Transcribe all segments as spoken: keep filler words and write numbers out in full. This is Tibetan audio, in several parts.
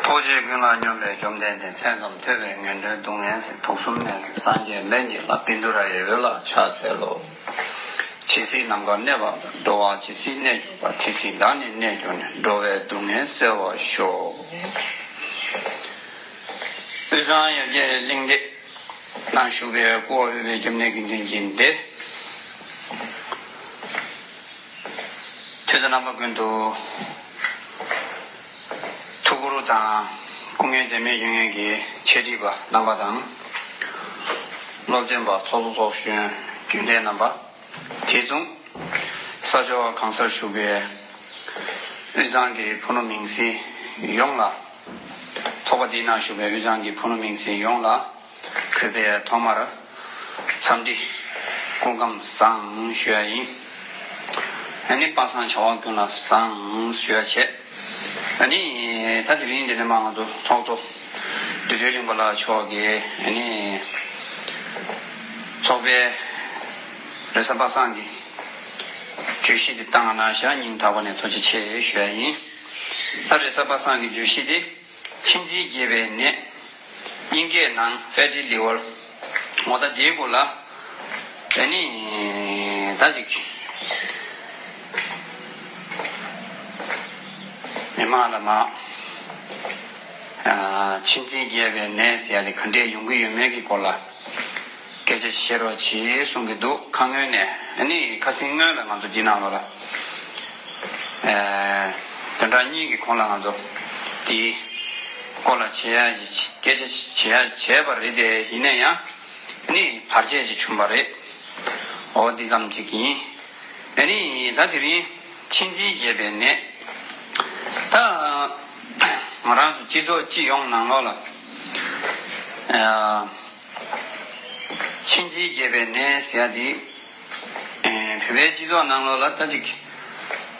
ཐུགས་རྗེ་ཀུན་ལ་སྙོམས་པའི་བཅོམ་ལྡན་འདས། མཚན་ཙམ་ཐོས་པས་ངན་འགྲོའི་སྡུག་བསྔལ་སེལ། དུག་གསུམ་ནད་སེལ་སངས་རྒྱས་སྨན་གྱི་བླ། བཻ་ཌཱུརྱ་ཡི་འོད་ལ་ཕྱག་འཚལ་ལོ། ཇི་སྲིད་ནམ་མཁའ་གནས་པ་དང་། འགྲོ་བ་ཇི་སྲིད་གནས་གྱུར་པ། དེ་སྲིད་བདག་ནི་གནས་གྱུར་ནས། འགྲོ་བའི་སྡུག་བསྔལ་སེལ་བར་ཤོག། དབུས་གཙང་ཡར་རྒྱས་གླིང་སྡེ་ན་བཞུགས་པའི་སྐུ་འོ་འོད་པའི་སྐྱབས་གནས་དགེ་འདུན་གྱི་སྡེ། དུས་དང་རྣམ་པ་ཀུན་ཏུ་ཐུགས་ཁུར་དང་སྐུ་ངལ་འཛེམས་མེད་ཡོད་མཁན་གྱི་འཆད་ཁྲིད་པ་རྣམ་པ་དང་། སློབ་སྟོན་པ་ཚོགས་གཙོ་ཚོགས་གཞོན་རྒྱུན་ལས་རྣམ་པ། དེ་མཚུངས་ས་ཕྱོགས་གང་སར་བཞུགས་པའི་དབུས་གཙང་གི་ཕུ་ནུ་མིང་སྲིང་ཡོངས་ལ། ཚོགས་པ་འདིའི་ནང་བཞུགས་པའི་དབུས་གཙང་གི་ཕུ་ནུ་མིང་སྲིང་ཡོངས་ལ། གུས་པས་ཐོག་མར་འཚམས་འདྲི་སྐུ་ཁམས་བཟང་ཞུ་ཡ་ཡིན། ཨ་ནི་པ་སངས་བྱ་བ་ཀུན་ལ་བཟང་ཞུ་ཡ་བྱས། ཨ་ནི་ད་དེ་རིང་འདི་ནས་མ་ང་ཚོ་ཚོགས་གཙོ་བདུད་འདུལ་གླིང་པ་ལགས་མཆོག་གིས་ཨ་ནི་ཚོགས་པའི་རེས་གཟའ་པ་སངས་ཀྱི་བརྗོད་གཞི་འདི་བཏང་གནང་ཤག་སྙིང་ཐག་པ་ནས་ཐུགས་རྗེ་ཆེ་ཞུ་ཡ་ཡིན། ད་རེས་གཟའ་པ་སངས་ཀྱི་བརྗོད་གཞི་འདི། མཆིན་མཛེས་རྒྱས་པའི་ནད། དབྱིན་སྐད་ནང་ཕེ་ཊི་ལི་ཝར། འོ་ད་དེའི་སྐོར་ལ། ཨ་ནི་ད་ཅིག་མི་མང་ལ་མ། ཨ། མཆིན་མཛེས་རྒྱས་པའི་ནད་ཟེར་ཡ་དེ་ག་འདྲས་ཡོང་གི་ཡོད་མེད་ཀྱི་སྐོར་ལ། སྐད་ཆ་བཤད་རོགས་བྱེད་གསུང་གི་འདུག་ཁ་སྔོན་ནས་ཨ་ནི་ཁ་སང་སྔོན་ལ་ང་ཚོ་འདི་ནང་ལོགས་ལ། ཨེ། བདུན་ཕྲག་གཉིས་ཀྱི་གོང་ལ་ང་ཚོ་དེའི་སྐོར་ལ་བྱེད་ཡ་སྐད་ཆ་བྱེད་ཡ་བྱས་པ་རེད་དེ། ཡིན་ན་ཡང་ཨ་ནི་བར་ཆད་ཅིག་བྱུང་བ་རེད། འོ་འདི་ཙམ་ཅིག་ཡིན། ཨ་ནི་ད་དེ་རིང་མཆིན་མཛེས་རྒྱས་པའི་ནད། ད་ང་རང་ཚོ་སྤྱི་ཚོགས་སྤྱི་ཡོངས་ནང་ལོགས་ལ། ཨ། མཆིན་མཛེས་རྒྱས་པའི་ནད་ཟེར་ཡ་དེ། ཨེ། བོད་པའི་སྤྱི་ཚོགས་ནང་ལོགས་ལ་ད་ཅིག་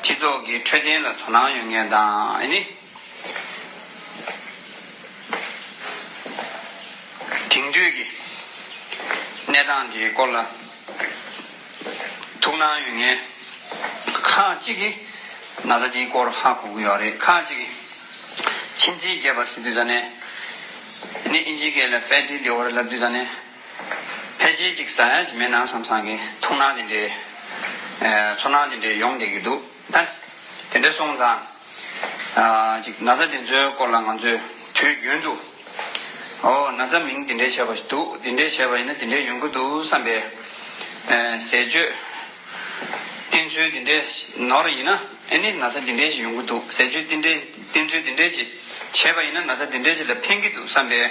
སྤྱི་ཚོགས་ཀྱི་འཕྲོད་བསྟེན་ལ་དོ་སྣང་ཡོད་མཁན་དང་། ཨ་ནི་དེང་དུས་ཀྱི་གནས་སྟངས་དེའི་སྐོར་ལ་ཐུགས་སྣང་ཡོད་མཁན་ཁག་ཅིག་གིས་ན་ཚ་དེའི་སྐོར་ཧ་གོ་གི་ཡོད་རེད། ཁག་ཅིག་གིས་མཆིན་མཛེས་རྒྱས་པ་ཟེར་དུས་ད་ནས། ཨ་ནི་ཨིན་ཇིའི་སྐད་ལ་ཕེ་ཊི་ལི་ཝར་ལབ་དུས་ད་ནས། ཕལ་ཆེར་ཅིག་ཟ་ཡ་ཅིག་མེད་ན་བསམ་བསམ་གྱི་ཐུགས་སྣང་དེ་འདྲའི། ཨེ། ཚོར་སྣང་དེ་འདྲའི་ཡོང་བསྡད་ཀྱི་འདུག་ད་དེ་འདྲ་སོང་ཙང་། ཨ། ཅིག་ན་ཚ་དེ་ཚོའི་སྐོར་ལ་ང་ཚོས་དུས་རྒྱུན་དུ། ཨོ། ན་ཚ་མིང་དེ་འདྲའི་བྱས་པ་ཞིག་འདུག་དེ་འདྲའི་བྱས་པ་ཡིན་ན་དེ་འདྲའི་ཡོང་གི་འདུག་བསམ་པའི། ཨེ། ཟས་སྤྱོད་བསྟེན་ཚུལ་དེ་འདྲའི་ནོར་ཡིན་ན། ཨ་ནི་ན་ཚ་དེ་འདྲའི་ཞིག་ཡོང་གི་འདུག་ཟས་སྤྱོད་དེ་འདྲའི་བསྟེན་ཚུལ་དེ་འདྲའི་ཅིག་བྱས་པ་ཡིན་ན་ན་ཚ་དེ་འདྲའི་ཅིག་ལ་ཕན་གྱི་འདུག་བསམ་པའི།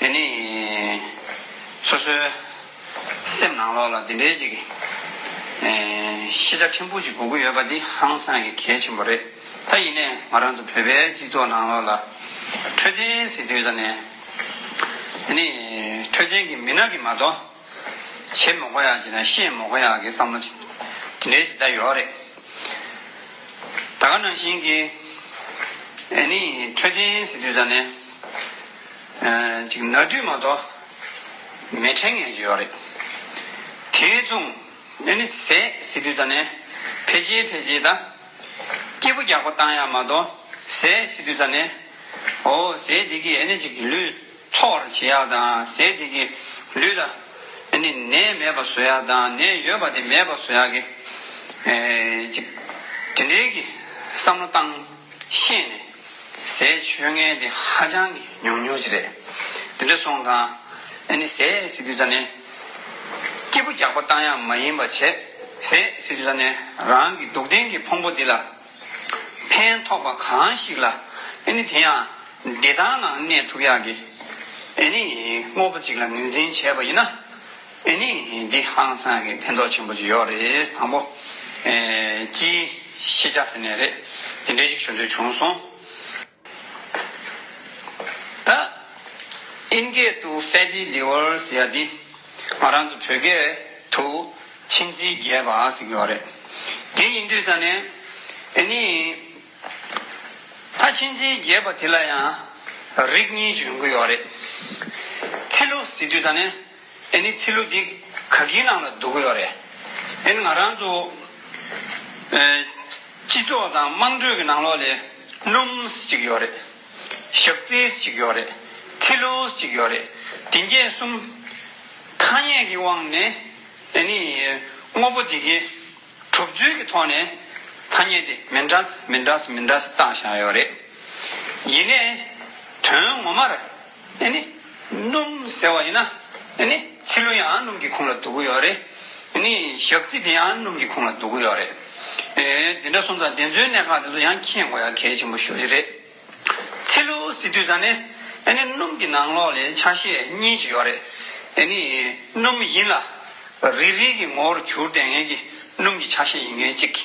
ཨ་ནི་སོ་སོའི་སེམས་ནང་ལོགས་ལ་དེ་འདྲའི་ཅིག་ཨེ། ཤེས་བྱ་ཕྲན་བུ་ཅིག་དགོས་ཀྱི་ཡོད་པ་འདི་ཧང་སང་གི་གལ་ཆེན་པོ་རེད། ད་ཡིན་ནའི་ང་རང་ཚོ་བོད་པའི་སྤྱི་ཚོགས་ནང་ལོགས་ལ་འཕྲོད་བསྟེན་ཟེར་དུས་ད་ནས། ཨ་ནི་འཕྲོད་བསྟེན་གྱི་མི་སྣ་གིས་མ་གཏོགས་བྱེད་མི་དགོས་ཡག་ཅིག་དང་ཤེས་མི་དགོས་ཡག་གི་བསམ་བློ་ཅིག་དེ་འདྲའི་ཅིག་ད་ཡོད་རེད། ད་ག་ནང་བཞིན་གྱི་ཨ་ནི་འཕྲོད་བསྟེན་ཟེར་དུས་ད་ནས། ཨ། ཅིག་ན་དུས་མ་གཏོགས་མི་དྲན་མཁན་ཅིག་ཡོད་རེད། དེའི་མཚུངས། ཨ་ནི་ཟས་ཟེར་དུས་ད་ནས་ཕལ་ཆེར་ཕལ་ཆེར་ད་སྐྱིད་པོ་རྒྱག་པོ་བཏང་ཡག་མ་གཏོགས། ཟས་ཟེར་དུས་ད་ནས། ཨོ། ཟས་འདི་གིས་ཨ་ནི་ཅིག་ལུས་ཚོགས་པར་བྱེད་ཡག་དང་། ཟས་འདི་གིས་ལུས་ལ་ཨ་ནི་ནད་མེད་པ་བཟོ་ཡག་དང་། ནད་ཡོད་པ་དེ་མེད་པ་བཟོ་ཡག་གི། ཨེ། ཅིག་དེ་འདྲའི་གི་བསམ་བློ་བཏང་ཤེས་ནས་ཟས་མཆོད་མཁན་དེ་ཧ་ཅང་གི་ཉུང་ཉུང་ཅིག་རེད། དེ་འདྲ་སོང་ཙང་ཨ་ནི་ཟས་ཟེར་དུས་ད་ནས་སྐྱིད་པོ་རྒྱག་པོ་བཏང་ཡག་མ་ཡིན་པ་བྱས། ཟས་ཟེར་དུས་ད་ནས་རང་གི་སྡུག་བདེན་གྱི་ཕུང་པོ་འདི་ལ་ཕན་ཐོགས་པ་གང་ཞིག་ལ། ཨ་ནི་དེ་ཡང་བདེ་ཐང་ངང་གནས་ཐུབ་ཡག་གི་ཨ་ནི་དངོས་པོ་ཅིག་ལ་ངོས་འཛིན་བྱས་པ་ཡིན་ན། ཨ་ནི་འདི་ཧང་སང་གི་ཕན་ཐོགས་ཆེན་པོ་ཅིག་ཡོད་རེད། དང་པོ། ཨེ། སྤྱིའི་ཤེས་བྱ་ཟེར་ནའི་རེད། དེ་འདྲའི་ཞིག་ཞུ་འདོད་བྱུང་སོང་། ད་ཨིན་སྐད་དུ་ཕེ་ཊི་ལི་ཝར་ཟེར་ཡ་འདི་ང་རང་ཚོ་བོད་སྐད་དུ་མཆིན་མཛེས་རྒྱས་པ་ཟེར་གྱི་ཡོད་རེད། དེ་ཡིན་དུས་ད་ནས་ཨ་ནི་ད་མཆིན་མཛེས་རྒྱས་པ་དེ་ལ་ཡང་རིགས་གཉིས་ཅིག་ཡོང་གི་ཡོད་རེད། ཚིལ་ལུ་ཟེར་དུས་ད་ནས། ཨ་ནི་ཚིལ་ལུ་འདི་ག་གི་ནང་ལ་འདུ་གི་ཡོད་རེད། ཨ་ནི་ང་རང་ཚོ་ཨེ། སྤྱི་ཚོགས་དང་དམངས་ཁྲོད་ཀྱི་ནང་ལོགས་ལ་སྣུམ་ཟེར་གྱི་ཡོད་རེད། ཞག་རྩི་ཅིག་ཡོད་རེད། ཚི་ལུ་ཅིག་ཡོད་རེད། དེ་འདྲ་གསུམ་ཐ་སྙད་ཀྱི་དབང་ནས་ཨ་ནི་དངོས་པོ་དེ་གའི་གྲུབ་ཚུལ་གྱི་ཐོག་ནས་ཐ་སྙད་དེ་མི་འདྲ་མི་འདྲ་མི་འདྲ་བཏགས་བཞག་ཡོད་རེད། ཡིན་ནའི་དོན་ངོ་མར་ཨ་ནི་སྣུམ་ཟེར་བ་ཡིན་ན་ཨ་ནི་ཚི་ལུ་ཡང་སྣུམ་གྱི་ཁོངས་ལ་འདུ་གི་ཡོད་རེད། ཨ་ནི་ཞག་རྩི་དེ་ཡང་སྣུམ་གྱི་ཁོངས་ལ་འདུ་གི་ཡོད་རེད། ཨེ་དེ་འདྲ་སོང་ཙང་དེ་ཚོའི་གནད་འགག་དེ་ཚོ་ཡང་མཁྱེན་དགོས་ཡ་གལ་ཆེན་པོ་ཞེ་པོ་ཅིག་རེད། ཚི་ལུ་ཟེར་དུས་ཙང་ནས་ཨ་ནི་སྣུམ་གྱི་ནང་ལོགས་ལ་ཆ་ཤས་གཉིས་ཅིག་ཡོད་རེད། ཨ་ནི་སྣུམ་ཡིན་ལ་རིལ་རིལ་གྱི་ངོ་བོར་གྱུར་བསྡད་མཁན་གྱི་སྣུམ་གྱི་ཆ་ཤས་ཡིན་མཁན་གཅིག་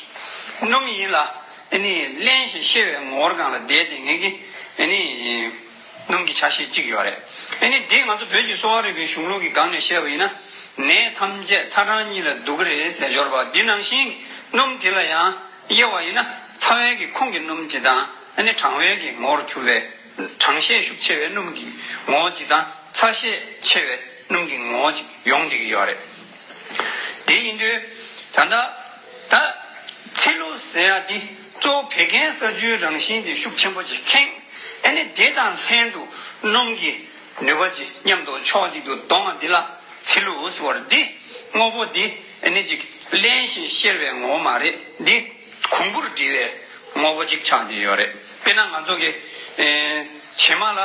སྣུམ་ཡིན་ལ་ཨ་ནི་བརླན་ཞིང་གཤེར་བའི་ངོ་བོར་སྒང་ལ་བསྡད་བསྡད་མཁན་གྱི་ཨ་ནི་སྣུམ་གྱི་ཆ་ཤས་གཅིག་ཡོད་རེད། ཨ་ནི་འདི་ང་ཚོ་བོད་ཀྱི་གསོ་བ་རིག་པའི་གཞུང་ལུགས་ཀྱི་སྒང་ནས་བཤད་པ་ཡིན་ན། ནད་ཐམས་ཅད་ཚ་གྲང་གཉིས་ལ་སྡུག་གི་རེད་ཟེར་སྦྱོར་བ་འདི་ནང་བཞིན་སྣུམ་དེ་ལ་ཡང་དབྱེ་བ་ཡིན་ན་ཚ་བའི་གི་ཁུངས་ཀྱི་སྣུམ་གཅིག་དང་ཨ་ནི་གྲང་བའི་གི་ངོ་བོར་གྱུར་བའི་གྲང་ཤས་ཤུགས་ཆེ་བའི་སྣུམ་གྱི་ངོ་བོ་གཅིག་དང་ཚ་ཤས་ཆེ་བའི་སྣུམ་གྱི་ངོ་བོ་གཅིག་ཡོང་བསྡད་ཀྱི་ཡོད་རེད། དེ་ཡིན་དུས་ད་ལྟ་ད་ཚི་ལུ་ཟེར་ཡ་འདི་གཙོ་བོ་བད་ཀན་ས་ཆུའི་རང་བཞིན་དེ་ཤུགས་ཆེན་པོ་ཅིག་ཁེངས། ཨ་ནི་དེ་དང་ལྷན་དུ་སྣུམ་གྱི་ནུས་པ་ཅིག་མཉམ་དུ་ཕྱོགས་གཅིག་ཏུ་གཏོང་བ་འདི་ལ་ཚི་ལུ་ཟེར་བ་རེད། འདི་དངོས་པོ་འདི་ཨ་ནི་ཅིག་བརླན་ཞིང་གཤེར་བའི་ངོ་བོ་མ་རེད། འདི་གོང་བུར་འགྲིལ་བའི་དངོས་པོ་ཅིག་ཆགས་བསྡད་ཡོད་རེད། དཔེར་ན་ང་ཚོ་གི་ཨེ་བྱེ་མ་ལ་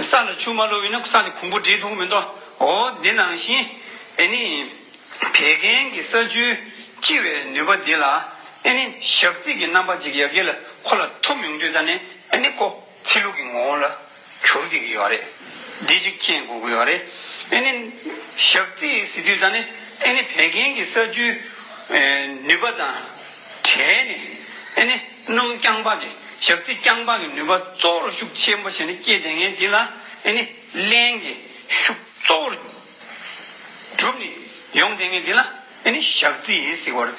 ས་ལ་ཆུ་མ་བླུགས་ཡིན་ན་ས་དེ་གོང་བུར་འགྲིལ་ཐུབ་ཀྱི་མི་འདུག་འོ་འདི་ནང་བཞིན་ཨ་ནི་བད་ཀན་གྱི་ས་ཆུའི་ལྕི་བའི་ནུས་པ་འདི་ལ་ཨ་ནི་ཞག་རྩི་གི་རྣམ་པ་ཅིག་ཡ་གི་ལ་ཁོ་ལ་ཐུག་ཡོང་དུས་ཙ་ནས་ཨ་ནི་ཁོ་ཚི་ལུ་གི་ངོ་བོ་ལ་གྱུར་བསྡད་ཀྱི་ཡོད་རེད། འདི་གཅིག་མཁྱེན་དགོས་ཀྱི་ཡོད་རེད། ཨ་ནི་ཞག་རྩི་ཟེར་དུས་ཙ་ནས་ཨ་ནི་བད་ཀན་གྱི་ས་ཆུའི་ཨེ་ནུས་པ་དང་བྲལ་ནས་ཨ་ནི་སྣུམ་རྐྱང་པ་གི་ཞག་རྩི་རྐྱང་པ་གི་ནུས་པ་གཙོ་བོར་ཤུགས་ཆེན་པོ་བྱས་ནས་སྐྱེས་བསྡད་མཁན་འདི་ལ་ཨ་ནི་བརླན་གྱི་ཤུགས་གཙོ་བོར་གྲུབ་ནས་ཡོང་བསྡད་མཁན་འདི་ལ་ཨ་ནི་ཞག་རྩི་ཡིན་ཟེར་བ་རེད།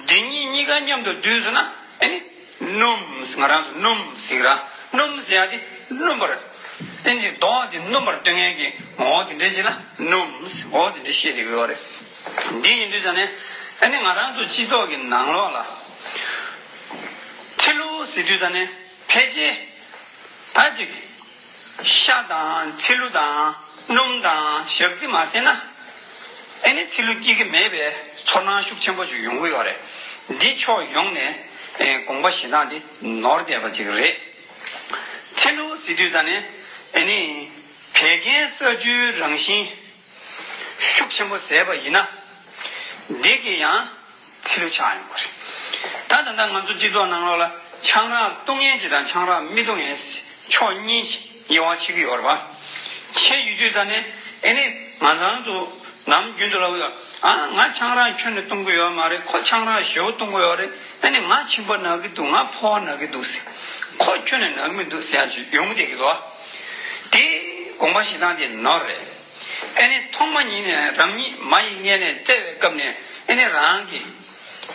འདི་གཉིས་གཉིས་ཀ་མཉམ་དུ་བསྡུས་སོང་ན་ཨ་ནི་སྣུམ། ང་རང་ཚོ་སྣུམ་ཟེར་ར། སྣུམ་ཟེར་ཡ་དེ་སྣུམ་པར་བསྟན་གྱི་གདོང་དེ་སྣུམ་པར་སྟོན་མཁན་གྱི་ངོ་བོ་དེ་འདྲ་ཅིག་ལ་སྣུམ་འོ་དེ་འདྲ་བཤད་བསྡད་ཀྱི་ཡོད་རེད། འདི་ཡིན་དུས་ཙ་ནས་ཨ་ནི་ང་རང་ཚོ་སྤྱི་ཚོགས་ཀྱི་ནང་ལོགས་ལ་ཚི་ལུ་ཟེར་དུས་ཙ་ནས་ཕལ་ཆེར་ད་ཅིག་ཤ་དང་ཚི་ལུ་དང་སྣུམ་དང་ཞག་རྩི་མ་ཟེར་ན་ཨ་ནི་ཚི་ལུ་སྐྱེ་གི་མེད་པའི་ཚོར་སྣང་ཤུགས་ཆེན་པོ་ཞིག་ཡོང་གི་ཡོད་རེད། འདི་ཕྱོགས་ཡོངས་ནས་ཨེ་དགོངས་པ་བཞེས་སྟངས་འདི་ནོར་བསྡད་པ་ཅིག་རེད། ཚི་ལུ་ཟེར་དུས་ཙ་ནས་ཨ་ནི་བད་ཀན་ས་ཆུའི་རང་བཞིན་ཤུགས་ཆེན་པོ་ཟད་པ་ཡིན་ན་འདི་གི་ཡང་ཚི་ལུ་ཆགས་ཡོང་གི་རེད། ད་ད་ལྟ་ང་ཚོ་སྤྱི་ཚོགས་ནང་ལོགས་ལ་ཆང་རག་བཏུང་མཁན་ཅིག་དང་ཆང་རག་མི་བཏུང་མཁན་ཕྱོགས་གཉིས་དབྱེ་བ་ཕྱེ་གི་ཡོད་རེད་པ། ཕྱེ་ཡོད་དུས་ཙ་ནས་ཨེ་ནི་ང་རང་ཚོ་ནམ་རྒྱུན་དུ་ལབ་ཡོད། ཨ་ང་ཆང་རག་ཁྱོན་ནས་བཏུང་གི་ཡོད་མ་རེད། ཁོ་ཆང་རག་ཞེ་པོ་བཏུང་གི་ཡོད་རེད། ཨ་ནི་ང་མཆིན་པ་ན་གི་འདུག་ང་ཕོ་བ་ན་གི་འདུག་ཟེར། ཁོ་ཁྱོན་ནས་ན་གི་མི་འདུག་ཟེར་ཡ་ཅིག་ཡོང་གི་བསྡད་ཀྱི་འདུག་དེ་དགོངས་པ་བཞེས་སྟངས་དེ་ནོར་རེད། ཨ་ནི་ཐོག་མ་ཉིད་ནས་རང་ཉིད་མ་ཡི་མངལ་ནས་བཙས་པའི་སྐབས་ནས་ཨ་ནི་རང་གི་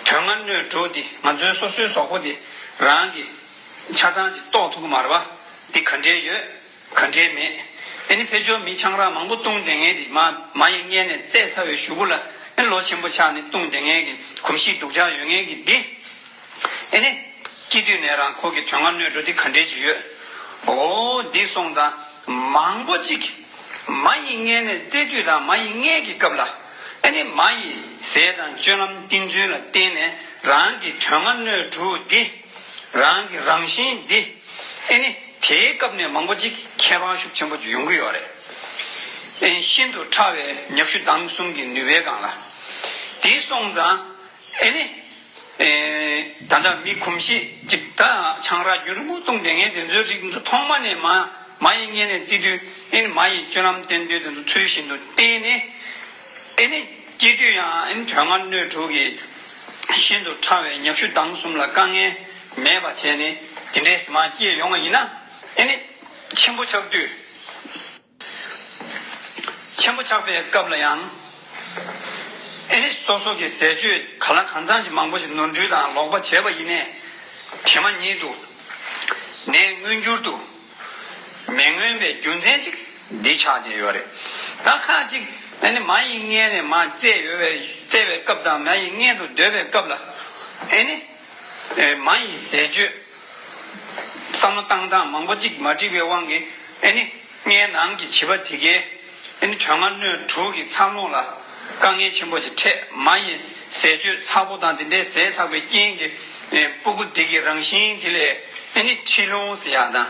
དོན་ལྔ་སྣོད་དྲུག་འདི་ང་ཚོའི་སོ་སོའི་གཟུགས་པོ་འདི་རང་གི་ཆ་ཚང་ཅིག་རྟོགས་ཐུབ་ཀྱི་མ་རེད་པ། འདི་ག་འདྲས་ཡོད། ག་འདྲས་མེད། ཨ་ནི་ཕལ་ཆེར་མི་ཆང་རག་མང་པོ་བཏུང་བསྡད་མཁན་འདི་མ་མ་ཡི་མངལ་ནས་བཙས་ཚར་བའི་གཞུག་གུ་ལ་ཨ་ནི་ལོ་ཆེན་པོ་ཆགས་ནས་བཏུང་བསྡད་མཁན་གྱི་གོམས་གཤིས་སྡུག་ཅག་ཡོད་མཁན་གྱི་འདི་ཨ་ནི་སྐྱེས་དུས་ནས་རང་ཁོ་གི་དོན་ལྔ་སྣོད་དྲུག་འདི་ག་འདྲས་ཅིག་ཡོད། འོ་འདི་སོང་ཙང་མང་པོ་ཅིག་མ་ཡི་མངལ་ནས་བཙས་དུས་དང་མ་ཡི་མངལ་གྱི་སྐབས་ལ་ཨ་ནི་མ་ཡི་ཟས་དང་སྤྱོད་ལམ་བསྟེན་ཚུལ་ལ་བརྟེན་ནས་རང་གི་དོན་ལྔ་སྣོད་དྲུག་འདི་རང་གི་རང་བཞིན་འདི་ཨ་ནི་དེའི་སྐབས་ནས་མང་པོ་ཅིག་ཁྱད་པར་ཤུགས་ཆེན་པོ་ཅིག་ཡོང་གི་ཡོད་རེད། ཨེ་ཤིན་ཏུ་ཕྲ་བའི་མྱག་ཤུ་དྭངས་གསུམ་གྱི་ནུས་པའི་སྒང་ལ། དེ་སོང་ཙང་ཨེ་ནི་ཨེ་ད་ལྟ་མི་གོམས་གཤིས་ཅིག་ད་ཆང་རག་རྒྱུན་རིང་པོ་བཏུང་བསྡད་མཁན་དེ་ཚོའི་རིགས་ཚོ་ཐོག་མ་ནས་མ་མ་ཡི་མངལ་ནས་བཙས་དུས་ཨེ་ནི་མ་ཡི་སྤྱོད་ལམ་བསྟེན་དུས་དེ་ཚོ་ཚུལ་བཞིན་དུ་བསྟེན་ནས་ཨེ་ནི་སྐྱེས་དུས་ཡང་ཨེ་ནི་དོན་ལྔ་སྣོད་དྲུག་གི་ཤིན་ཏུ་ཕྲ་བའི་མྱག་ཤུ་དྭངས་གསུམ་ལ་དཀའ་ངལ་མེད་པ་བྱས་ནས་དེ་འདྲས་སེ་མར་སྐྱེས་ཡོང་བ་ཡིན་ན་ཨེ་ནི་ཆེན་པོ་ཆགས་དུས། ཆེན་པོ་ཆགས་པའི་སྐབས་ལ་ཡང་ཨེ་ནི་སོ་སོ་གི་ཟས་སྤྱོད་ག་ལ་གང་འཚམ་ཞིག་མང་པོ་ཞིག་ནོར་འཁྲུལ་དང་ལོག་པ་བྱས་པ་ཡིན་ནའི་དེ་མ་ཉིད་དུ་ནད་མངོན་འགྱུར་དུ་མི་མངོན་པའི་རྒྱུ་མཚན་ཅིག་འདི་ཆགས་བསྡད་ཡོད་རེད། ད་ཁ་ཅིག་ཨ་ནི་མ་ཡི་མངལ་ནས་མར་བཙས་ཡོད་པའི་བཙས་པའི་སྐབས་དང་མ་ཡི་མངལ་དུ་སྡོད་པའི་སྐབས་ལ་ཨེ་ནི་མ་ཡི་ཟས་སྤྱོད་ བསམ་བློ་བཏང་སྟངས་མང་པོ་གཅིག་མ་འགྲིག་པའི་དབང་གིས་ཨེ་ནི་ངའི་ནང་གི་བྱིས་པ་དེ་གའི་ཨེ་ནི་དོན་ལྔ་སྣོད་དྲུག་གི་འཚར་ལོངས་ལ་དཀའ་ངལ་ཆེན་པོ་ཞིག་འཕྲད། མ་ཡི་ཟས་སྤྱོད་ཚ་པོ་དང་དེ་འདྲའི་ཟས་ཚ་པོའི་རྐྱེན་གྱིས་ཨེ་སྤུ་གུ་དེ་གི་རང་བཞིན་དེ་ལས་ཨེ་ནི་མཁྲིས་ལྷུང་ཟེར་ཡག་དང་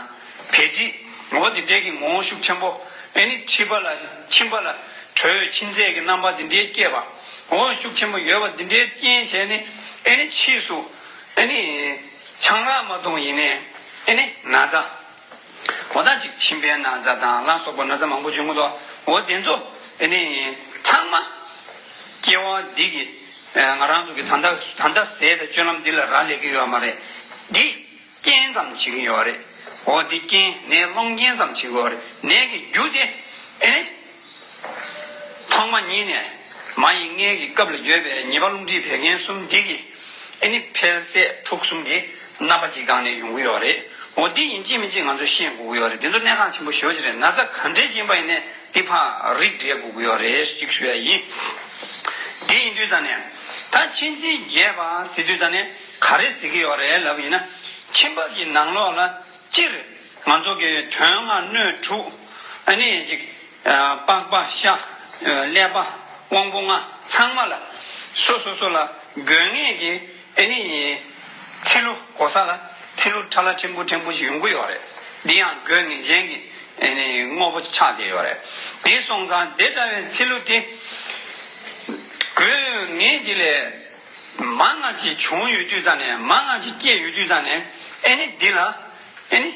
བད་མཁྲིས་འོ་དེ་འདྲའི་གི་ངོ་བོ་ཤུགས་ཆེན་པོ་ཨེ་ནི་མཁྲིས་པ་ལ་མཆིན་པ་ལ་དྲོད་མཆིན་ཚད་ཀྱི་རྣམ་པ་དེ་འདྲའི་སྐྱེས་པ་འོ་ཤུགས་ཆེན་པོ་ཡོད་པ་དེ་འདྲའི་རྐྱེན་བྱས་ནས་ཨེ་ནི་ཕྱིས་སུ་ཨེ་ནི་ཆང་རག་མ་འཐུང་ཡིན་ནའི་ཨེ་ནི་ན་ཚ། འོ་ད་ཅིག་མཆིན་པའི་ན་ཚ་དང་ལ་སོགས་པ་ན་ཚ་མང་པོ་བྱུང་གི་འདུག་འོ་དེ་ཚོ་ཨེ་ནི་ཚང་མ་སྐྱེ་བ་འདི་གི་ཨེ་ང་རང་ཚོ་གི་ད་ལྟ་ད་ལྟ་ཟས་དང་སྤྱོད་ལམ་འདི་ལ་རག་ལས་ཀྱི་ཡོད་མ་རེད། འདི་རྐྱེན་ཙམ་བྱེད་ཀྱི་ཡོད་རེད། འོ་འདི་རྐྱེན་ནད་སློང་རྐྱེན་ཙམ་བྱེད་ཀྱི་ཡོད་རེད། ནད་ཀྱི་རྒྱུ་དེ་ཨེ་ནི། ཐོག་མ་ཉིད་ནས་མ་ཡི་མངལ་གྱི་སྐབས་ལ་ཡོད་པའི་ཉེས་པ་རླུང་མཁྲིས་བད་ཀན་གསུམ་འདི་གིས་ཨེ་ནི་འཕེལ་ཟད་འཁྲུག་གསུམ་གྱི་རྣམ་པ་གཅིག་སྒང་ནས་ཡོང་གི་ཡོད་རེད། འོ་འདི་ཡིན་གཅིག་མིན་གཅིག་ང་ཚོས་ཤེས་དགོས་ཀྱི་ཡོད་རེད། འདི་ཚོ་གནད་འགག་ཆེན་པོ་ཞེ་པོ་ཅིག་རེད། ན་ཚ་ག་འདྲས་ཡིན་པ་ཡིན་ནའི་འདི་ཕར་རིགས་འགྲེ་དགོས་ཀྱི་ཡོད་རེད་ཅིག་ཞུ་ཡ་ཡིན། འདི་ཡིན་དུས་ཙང་ནས་ད་མཆིན་ཚད་རྒྱས་པ་ཟེར་དུས་ཙང་ནས་ག་རེ་ཟེར་གྱི་ཡོད་རེད་ལབ་ཡིན་ན། མཆིན་པ་གི་ནང་ལོགས་ལ་སྤྱིར་ང་ཚོ་གི་དོན་ལྔ་སྣོད་དྲུག་ཨ་ནི་ཅིག་པགས་པ་ཤ་ཀླད་པ་དབང་པོ་ལྔ་ཚང་མ་ལ་སོ་སོ་སོ་ལ་དགོས་ངེས་ཀྱི་ཨ་ནི་ཚིལ་ལུ་གོ་ས་ལ་ཚིལ་ལུ་ཕྲ་ལ་ཕྲན་བུ་ཕྲན་བུ་ཞིག་ཡོང་གི་ཡོད་རེད། འདི་ཡང་དགོས་ངེས་ཅན་གྱི་ཨ་ནི་དངོས་པོ་ཆགས་བསྡད་ཡོད་རེད། དེ་སོང་ཙང་དེ་འདྲ་བའི་ཚིལ་ལུ་དེ་དགོས་ངེས་དེ་ལས། མང་ང་ཅིག་བྱུང་ཡོད་དུས་ཙང་ནས་མང་ང་ཅིག་སྐྱེས་ཡོད་དུས་ཙང་ནས་ཨེ་ནི་འདི་ལ་ཨེ་ནི་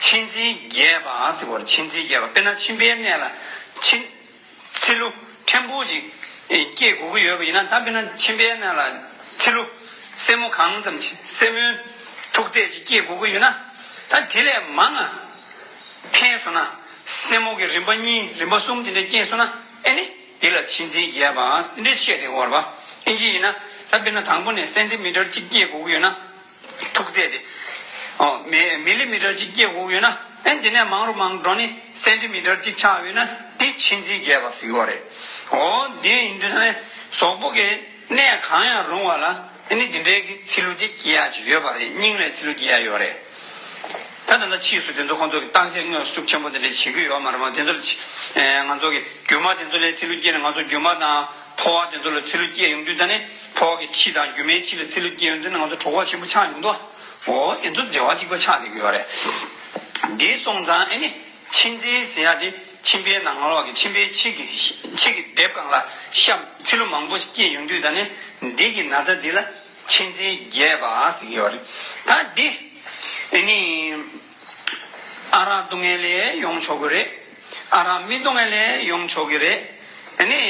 མཆིན་ཚད་རྒྱས་པ་ཟེར་བ་རེད། མཆིན་ཚད་རྒྱས་པ་དཔེར་ན་མཆིན་པའི་གནས་ལ་མཆིན་ཚིལ་ལུ་ཕྲན་བུ་ཞིག་སྐྱེས་དགོས་ཀྱི་ཡོད་པ་ཡིན་ན། ད་དཔེར་ན་མཆིན་པའི་གནས་ལ་ཚིལ་ལུ་སེན་མོ་གང་ཙམ་ཞིག་སེན་མོའི་ཐུག་ཚད་ཅིག་སྐྱེས་དགོས་ཀྱི་ཡོད་ན། ད་དེ་ལས་མང་ང་འཕེལ་སོང་ན་སེན་མོ་གི་རིམ་པ་གཉིས་རིམ་པ་གསུམ་དེ་འདྲ་སྐྱེས་སོང་ན་ཨེ་ནི། དེ་ལ་མཆིན་ཚད་རྒྱས་པ་འདི་བཤད་དེ་བར་པ། ཨིན་ཇི་ཡིན་ན་ད་དཔེར་ན་དང་པོ་ནས་སེན་ཊི་མི་ཊར་གཅིག་སྐྱེ་དགོས་ཀྱི་ཡོད་ན། ཐུག་ཚད་དེ། ཨོ་མི་མི་ལི་མི་ཊར་གཅིག་སྐྱེ་དགོས་ཀྱི་ཡོད་ན། ཨེ་འདི་ནས་མང་རུ་མང་འགྲོ་ནི་སེན་ཊི་མི་ཊར་གཅིག་ཆགས་ཡོད་ན་དེ་མཆིན་ཚད་རྒྱས་པ་ཟེར་གྱི་ཡོད་རེད། ཨོ་དེ་ཡིན་དུས་ད་ནི་གཟུགས་པོ་གི་གནས་གང་ཡང་རུང་བ་ལ་ཨེ་ནི་འདི་འདྲའི་གི་ཚིལ་ལུ་དེ་སྐྱེ་ཡག་ཅིག་ཡོད་པ་རེད། སྙིང་ལ་ཚིལ་ལུ་སྐྱེ་ཡག་ཡོད་རེད། ད་ད་ལྟ་ཕྱིས་སུ་དེ་ཚོ་ཁོང་ཚོ་གི་བརྟག་དཔྱད་དངོས་སུ་ཤུགས་ཆེན་པོ་དེ་འདྲ་བྱེད་ཀྱི་ཡོད་མ་རེད་མ། དེ་ཚོ་ལ་ཕྱི་ཨེ་ང་ཚོ་གི་རྒྱུ་མ་དེ་ཚོ་ལ་ཚིལ་ལུ་སྐྱེས་ནས་ང་ཚོ་རྒྱུ་མ་དང་ཕོ་བ་དེ་ཚོ་ལ་ཚིལ་ལུ་སྐྱེས་ཡོང་དུས་ད་ནི་ཕོ་བ་གི་ཁྱི་དང་རྒྱུ་མའི་ཁྱི་ལ་ཚིལ་ལུ་སྐྱེས་ཡོང་དུས་ན་ང་ཚོ་གྲོད་ཁོག་ཆེན་པོ་ཆགས་ཡོང་དོ། འོ་དེ་ཚོ་འབྲེལ་བ་གཅིག་པ་ཆགས་བསྡད་ཀྱི་ཡོད་རེད། འདི་སོང་ཙང་ཨེ་ནི་མཆིན་ཚིལ་ཟེར་ཡ་དེ་མཆིན་པའི་ནང་ལོགས་ཀྱི་མཆིན་པའི་ཕྱི་གི་ཕྱི་གི་ལྡེབ་སྒང་ལ་ཤ་ཚིལ་ལུ་མང་པོ་ཞིག་སྐྱེས་ཡོང་དུས་ད་ནི་འདི་གི་ན་ཚ་འདི་ལ། མཆིན་ཚིལ་རྒྱས་པ་ཟེར་གྱི་ཡོད་རེད། ད་འདི་ཨ་ནི་ཨ་རག་བཏུང་མཁན་ལས་ཡོང་ཆོག་གི་རེད། ཨ་རག་མི་བཏུང་མཁན་ལས་ཡོང་ཆོག་གི་རེད། ཨ་ནི་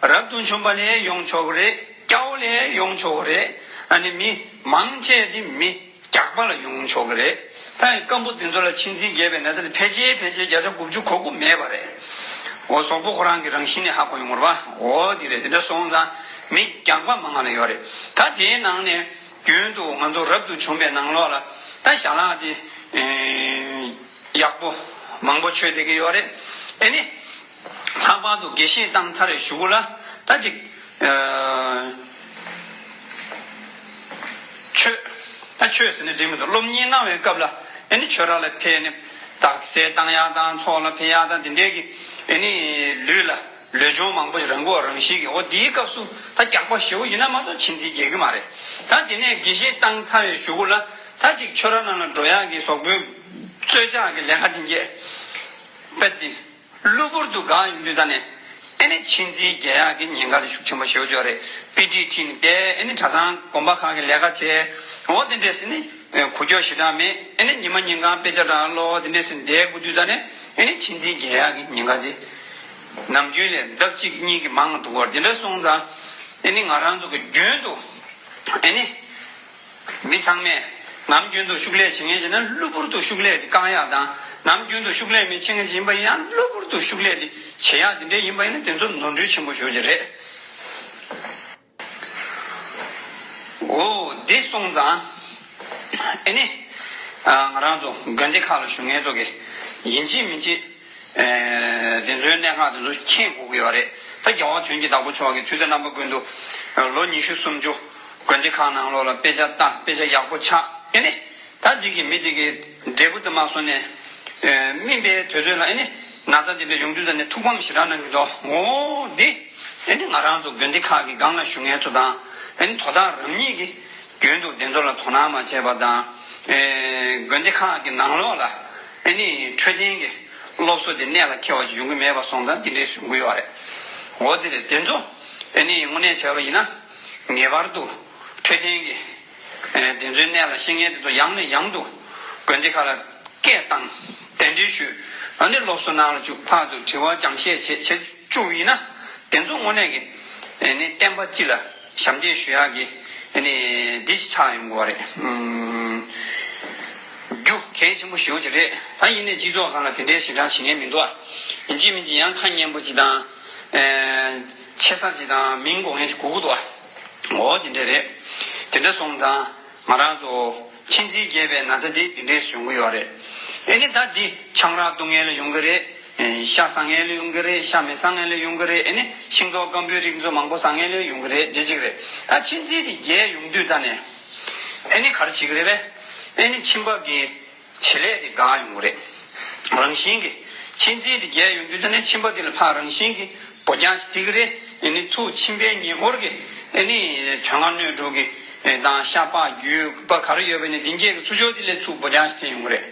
རབ་ཏུ་བྱུང་བ་ལས་ཡོང་ཆོག་གི་རེད། སྐྱ་བོ་ལས་ཡོང་ཆོག་གི་རེད། ཨ་ནི་མི་མང་ཆེ་འདི་མི་རྒྱགས་པ་ལ་ཡོང་ཆོག་གི་རེད། ད་སྐམ་པོ་འདི་ཚོ་ལ་མཆིན་ཚིལ་རྒྱས་པའི་ན་ཚ་དེ་ཕལ་ཆེར་ཕལ་ཆེར་བརྒྱ་ཆ་དགུ་བཅུ་གོ་དགུ་མེད་པ་རེད། འོ་གཟུགས་པོ་ཁོ་རང་གི་རང་བཞིན་ནས་ཧ་གོ་ཡོང་བ་རེད་པ། འོ་འདི་རེད། དེ་འདྲ་སོང་ཙང་མི་རྒྱགས་པ་མང་ང་ལ་ཡོད་རེད། ད་དེའི་ནང་ནས་རྒྱུན་དུ་ང་ཚོ་རབ་ཏུ་བྱུང་བའི་ནང་ལོགས་ལ་ད་ཞལ་ལག་དེ་ཡག་པོ་མང་པོ་མཆོད་བསྡད་ཀྱི་ཡོད་རེད། ཨེ་ནི། ལྷག་པར་དུ་དགེ་བཤེས་བཏང་ཚར་བའི་གཞུག་གུ་ལ་ད་ཅིག་ཨ་ཆོས། ད་ཆོས་ཟེར་ནས་འགྲིག་མི་འདུག་སློབ་གཉེར་གནང་བའི་སྐབས་ལ་ཨེ་ནི་ཆོས་ར་ལ་ཕེབས་ནས་དག་ས་བཏང་ཡག་དང་ཚོགས་ལ་ཕེབས་ཡག་དང་དེ་འདྲའི་གི་ཨེ་ནི་ལུས་ལ་ལུས་སྦྱོང་མང་པོ་ཞིག་རང་གོ་རང་ཤེས་ཀྱི། འོ་དེའི་སྐབས་སུ་ད་རྒྱགས་པ་ཞེ་པོ་ཡིན་ན་མ་གཏོགས་མཆིན་ཚིལ་རྒྱས་ཀྱི་མ་རེད། ད་དེ་ནས་དགེ་བཤེས་བཏང་ཚར་བའི་གཞུག་གུ་ལ་ད་ཅིག་ཆོས་ར་ནང་ལ་འགྲོ་ཡག་གི་གཟུགས་པོའི་རྩོལ་བཅག་གི་ལས་ཀ་དེ་འགྱེད་པ་དེ། གློ་བུར་དུ་འགག་ཡོང་དུས་ད་ནས་ཨེ་ནི་མཆིན་ཚིལ་རྒྱས་ཡག་གི་ཉེན་ཁ་དེ་ཤུགས་ཆེན་པོ་ཞེ་པོ་ཅིག་རེད། པི་ཏི་ཁྲིད་ནས་བསྡད། ཨེ་ནི་གྲྭ་ཚང་དགོན་པ་ཁག་གི་ལས་ཀ་བྱས། འོ་དེ་འདྲས་ཟེར་ནས་འགུལ་སྐྱོད་ཞེ་དྲག་མེད། ཨེ་ནི་ཉི་མ་ཉིན་གང་དཔེ་ཆ་རག་ཀློག་དེ་འདྲས་ཟེར་ནས་བསྡད་དགོས་དུས་ད་ནས་ཨེ་ནི་མཆིན་ཚིལ་རྒྱས་ཡག་གི་ཉེན་ཁ་དེ་ནམ་རྒྱུན་ལས་ལྡབ་གཅིག་གཉིས་ཀྱིས་མང་འགྲོ་གི་རེད། དེ་འདྲ་སོང་ཙང་ཨེ་ནི་ང་རང་ཚོ་གི་རྒྱུན་དུ་ཨེ་ནི། མི་ཚང་མས་ནམ་རྒྱུན་དུ་ཤུགས་ལས་བྱེད་མཁན་བྱས་ན་གློ་བུར་དུ་ཤུགས་ལས་དེ་བསྐང་ཡག་དང་། ནམ་རྒྱུན་དུ་ཤུགས་ལས་མི་བྱེད་མཁན་ཞིག་ཡིན་པ་ཡིན་ཡང་གློ་བུར་དུ་ཤུགས་ལས་དེ་བྱེད་ཡག་དེ་འདྲས་ཡིན་པ་ཡིན་ན་དེ་ཚོ་ནོར་འཁྲུལ་ཆེན་པོ་ཞེ་པོ་ཅིག་རེད། འོ་དེ་སོང་ཙང་ཨེ་ནི་ང་རང་ཚོ་དགོན་སྡེ་ཁག་ལ་བཞུགས་མཁན་ཚོ་གིས་ཡིན་གཅིག་མིན་གཅིག་ཨེ་དེ་ཚོའི་གནད་འགག་དེ་ཚོ་མཁྱེན་དགོས་ཀྱི་ཡོད་རེད། ད་རྒྱལ་བ་དོན་གྱི་བདག་པོ་མཆོག་གིས་དུས་དང་རྣམ་པ་ཀུན་ཏུ་ལོ་ཉི་ཤུ་སུམ་ཅུ་དགོན་སྡེ་ཁག་ནང་ལོགས་ལ་དཔེ་ཆ་ལྟ། དཔེ་ཆ་ཡག་པོ་ཆགས། ཨེ་ནི་ ད་འདི་གི་མི་དེ་གི་འབྲས་བུ་དུ་མ་སོང་ནས་སྨིན་པའི་དུས་ཚོད་ལ་ཨེ་ནི་ན་ཚ་དེ་འདྲ་ཡོང་དུས་ད་ནི་ཐུགས་ཕམ་ཞེ་དྲག་གནང་གི་འདུག་འོ་འདི་ཨེ་ནི་ང་རང་ཚོ་དགོན་སྡེ་ཁག་གི་སྒང་ལ་བཞུགས་མཁན་ཚོ་དང་ཨེ་ནི་དོ་བདག་རང་ཉིད་ཀྱིས་རྒྱུན་དུ་དེ་ཚོ་ལ་དོ་སྣང་མ་བྱས་པ་དང་། ཨེ་དགོན་སྡེ་ཁག་གི་ནང་ལོགས་ལ་ཨེ་ནི་འཕྲོད་བསྟེན་གྱི་སློབ་གསོ་དེ་གནད་ལ་འཁེལ་བ་ཞིག་ཡོང་གི་མེད་པ་སོང་ཙང་དེ་འདྲའི་གསུང་གི་ཡོད་རེད། འོ་དེ་རེད། དེ་ཚོ་ཨེ་ནི་དངོས་གནས་བྱས་པ་ཡིན་ན་ངེས་པར་དུ་འཕྲོད་བསྟེན་གྱི་ཨེ་དེ་ཚོའི་གནད་ལ་ཤེས་མཁན་དེ་ཚོ་ཡང་ནས་ཡང་དུ་དགོན་སྡེ་ཁག་ལ་སྐད་བཏང་། གདན་འདྲེན་ཞུས། ཨ་ནི་སློབ་གསོ་གནང་ལ་བཅུག་ཕར་ཚུར་དྲི་བ་འཇམ་བཤད་བྱེད་བྱེད་བཅུག་ཡིན་ན་དེ་ཚོ་དངོས་གནས་ཀྱི་ཨེ་ནི་བསྟན་པ་སྤྱི་ལ་ཞབས་འདེགས་ཞུ་ཡག་གི་ཨེ་ནི་འདི་ཞིག་ཆགས་ཡོང་གི་རེད། ཨུམ། རྒྱུ་གལ་ཆེན་པོ་ཞེ་པོ་ཅིག་རེད། ད་ཡིན་ནའི་སྤྱི་ཚོགས་སྒང་ལ་དེ་འདྲའི་ཞེ་དྲག་བྱེད་མཁན་མི་འདུག་ཨ། ཡིན་གཅིག་མིན་གཅིག་ཡང་ཁ་སྙན་པོ་ཅིག་དང་། ཨེ། ཆེ་ས་ཅིག་དང་མིང་གོ་མཁན་ཞིག་དགོས་ཀྱི་འདུག་ཨ། འོ་དེ་འདྲ་རེད། དེ་འདྲ་སོང་ཙང་ང་རང་ཚོ་མཁྱེན་བརྩེ་རྒྱས་པའི་ན་ཚ་དེ་དེ་འདྲས་བྱུང་གི་ཡོད་རེད། ཨེ་ནི་ད་འདི་ཆང་རག་བཏུང་མཁན་ལ་ཡོང་གི་རེད། ཨེ། ཤ་ཟ་མཁན་ལ་ཡོང་གི་རེད། ཤ་མི་ཟ་མཁན་ལ་ཡོང་གི་རེད། ཨེ་ནི་ཤིང་ཏོག་སྐམ་པོའི་རིགས་ཚོ་མང་པོ་ཟ་མཁན་ལ་ཡོང་གི་རེད། དེ་གཅིག་རེད། ད་མཁྱེན་བརྩེ་དེ་རྒྱས་ཡོང་དུས་ད་ནས་ཨེ་ནི་ག་རེ་བྱེད་ཀྱི་རེད་པས། ཨེ་ནི་མཆིན་པ་གི་བྱེད་ལས་དེ་འགག་ཡོང་གི་རེད། རང་བཞིན་གྱིས་མཁྱེན་བརྩེ་དེ་རྒྱས་ཡོང་དུས་ད་ནི་མཆིན་པ་དེ་ལ་ཕར་རང་བཞིན་གྱིས་སྦོ་རྒྱག་ཞིག་ཐེབས་ཀྱི་རེད། ཨེ་ནི་ཚུར་མཆིན་པའི་ཉེ་འཁོར་གྱི་ཨེ་ནི་དོན་ལྔ་སྣོད་དྲུག་གི་ཨེ་དང་ཤ་པགས་རྒྱུས་པ་ག་རེ་ཡོད་པ་ནི་དེ་འགྱེད་ཀྱི་ཚུར་ཕྱོགས་དེ་ལས་ཚུར་སྦོ་རྒྱག་ཞིག་ཐེབས་ཡོང་གི་རེད།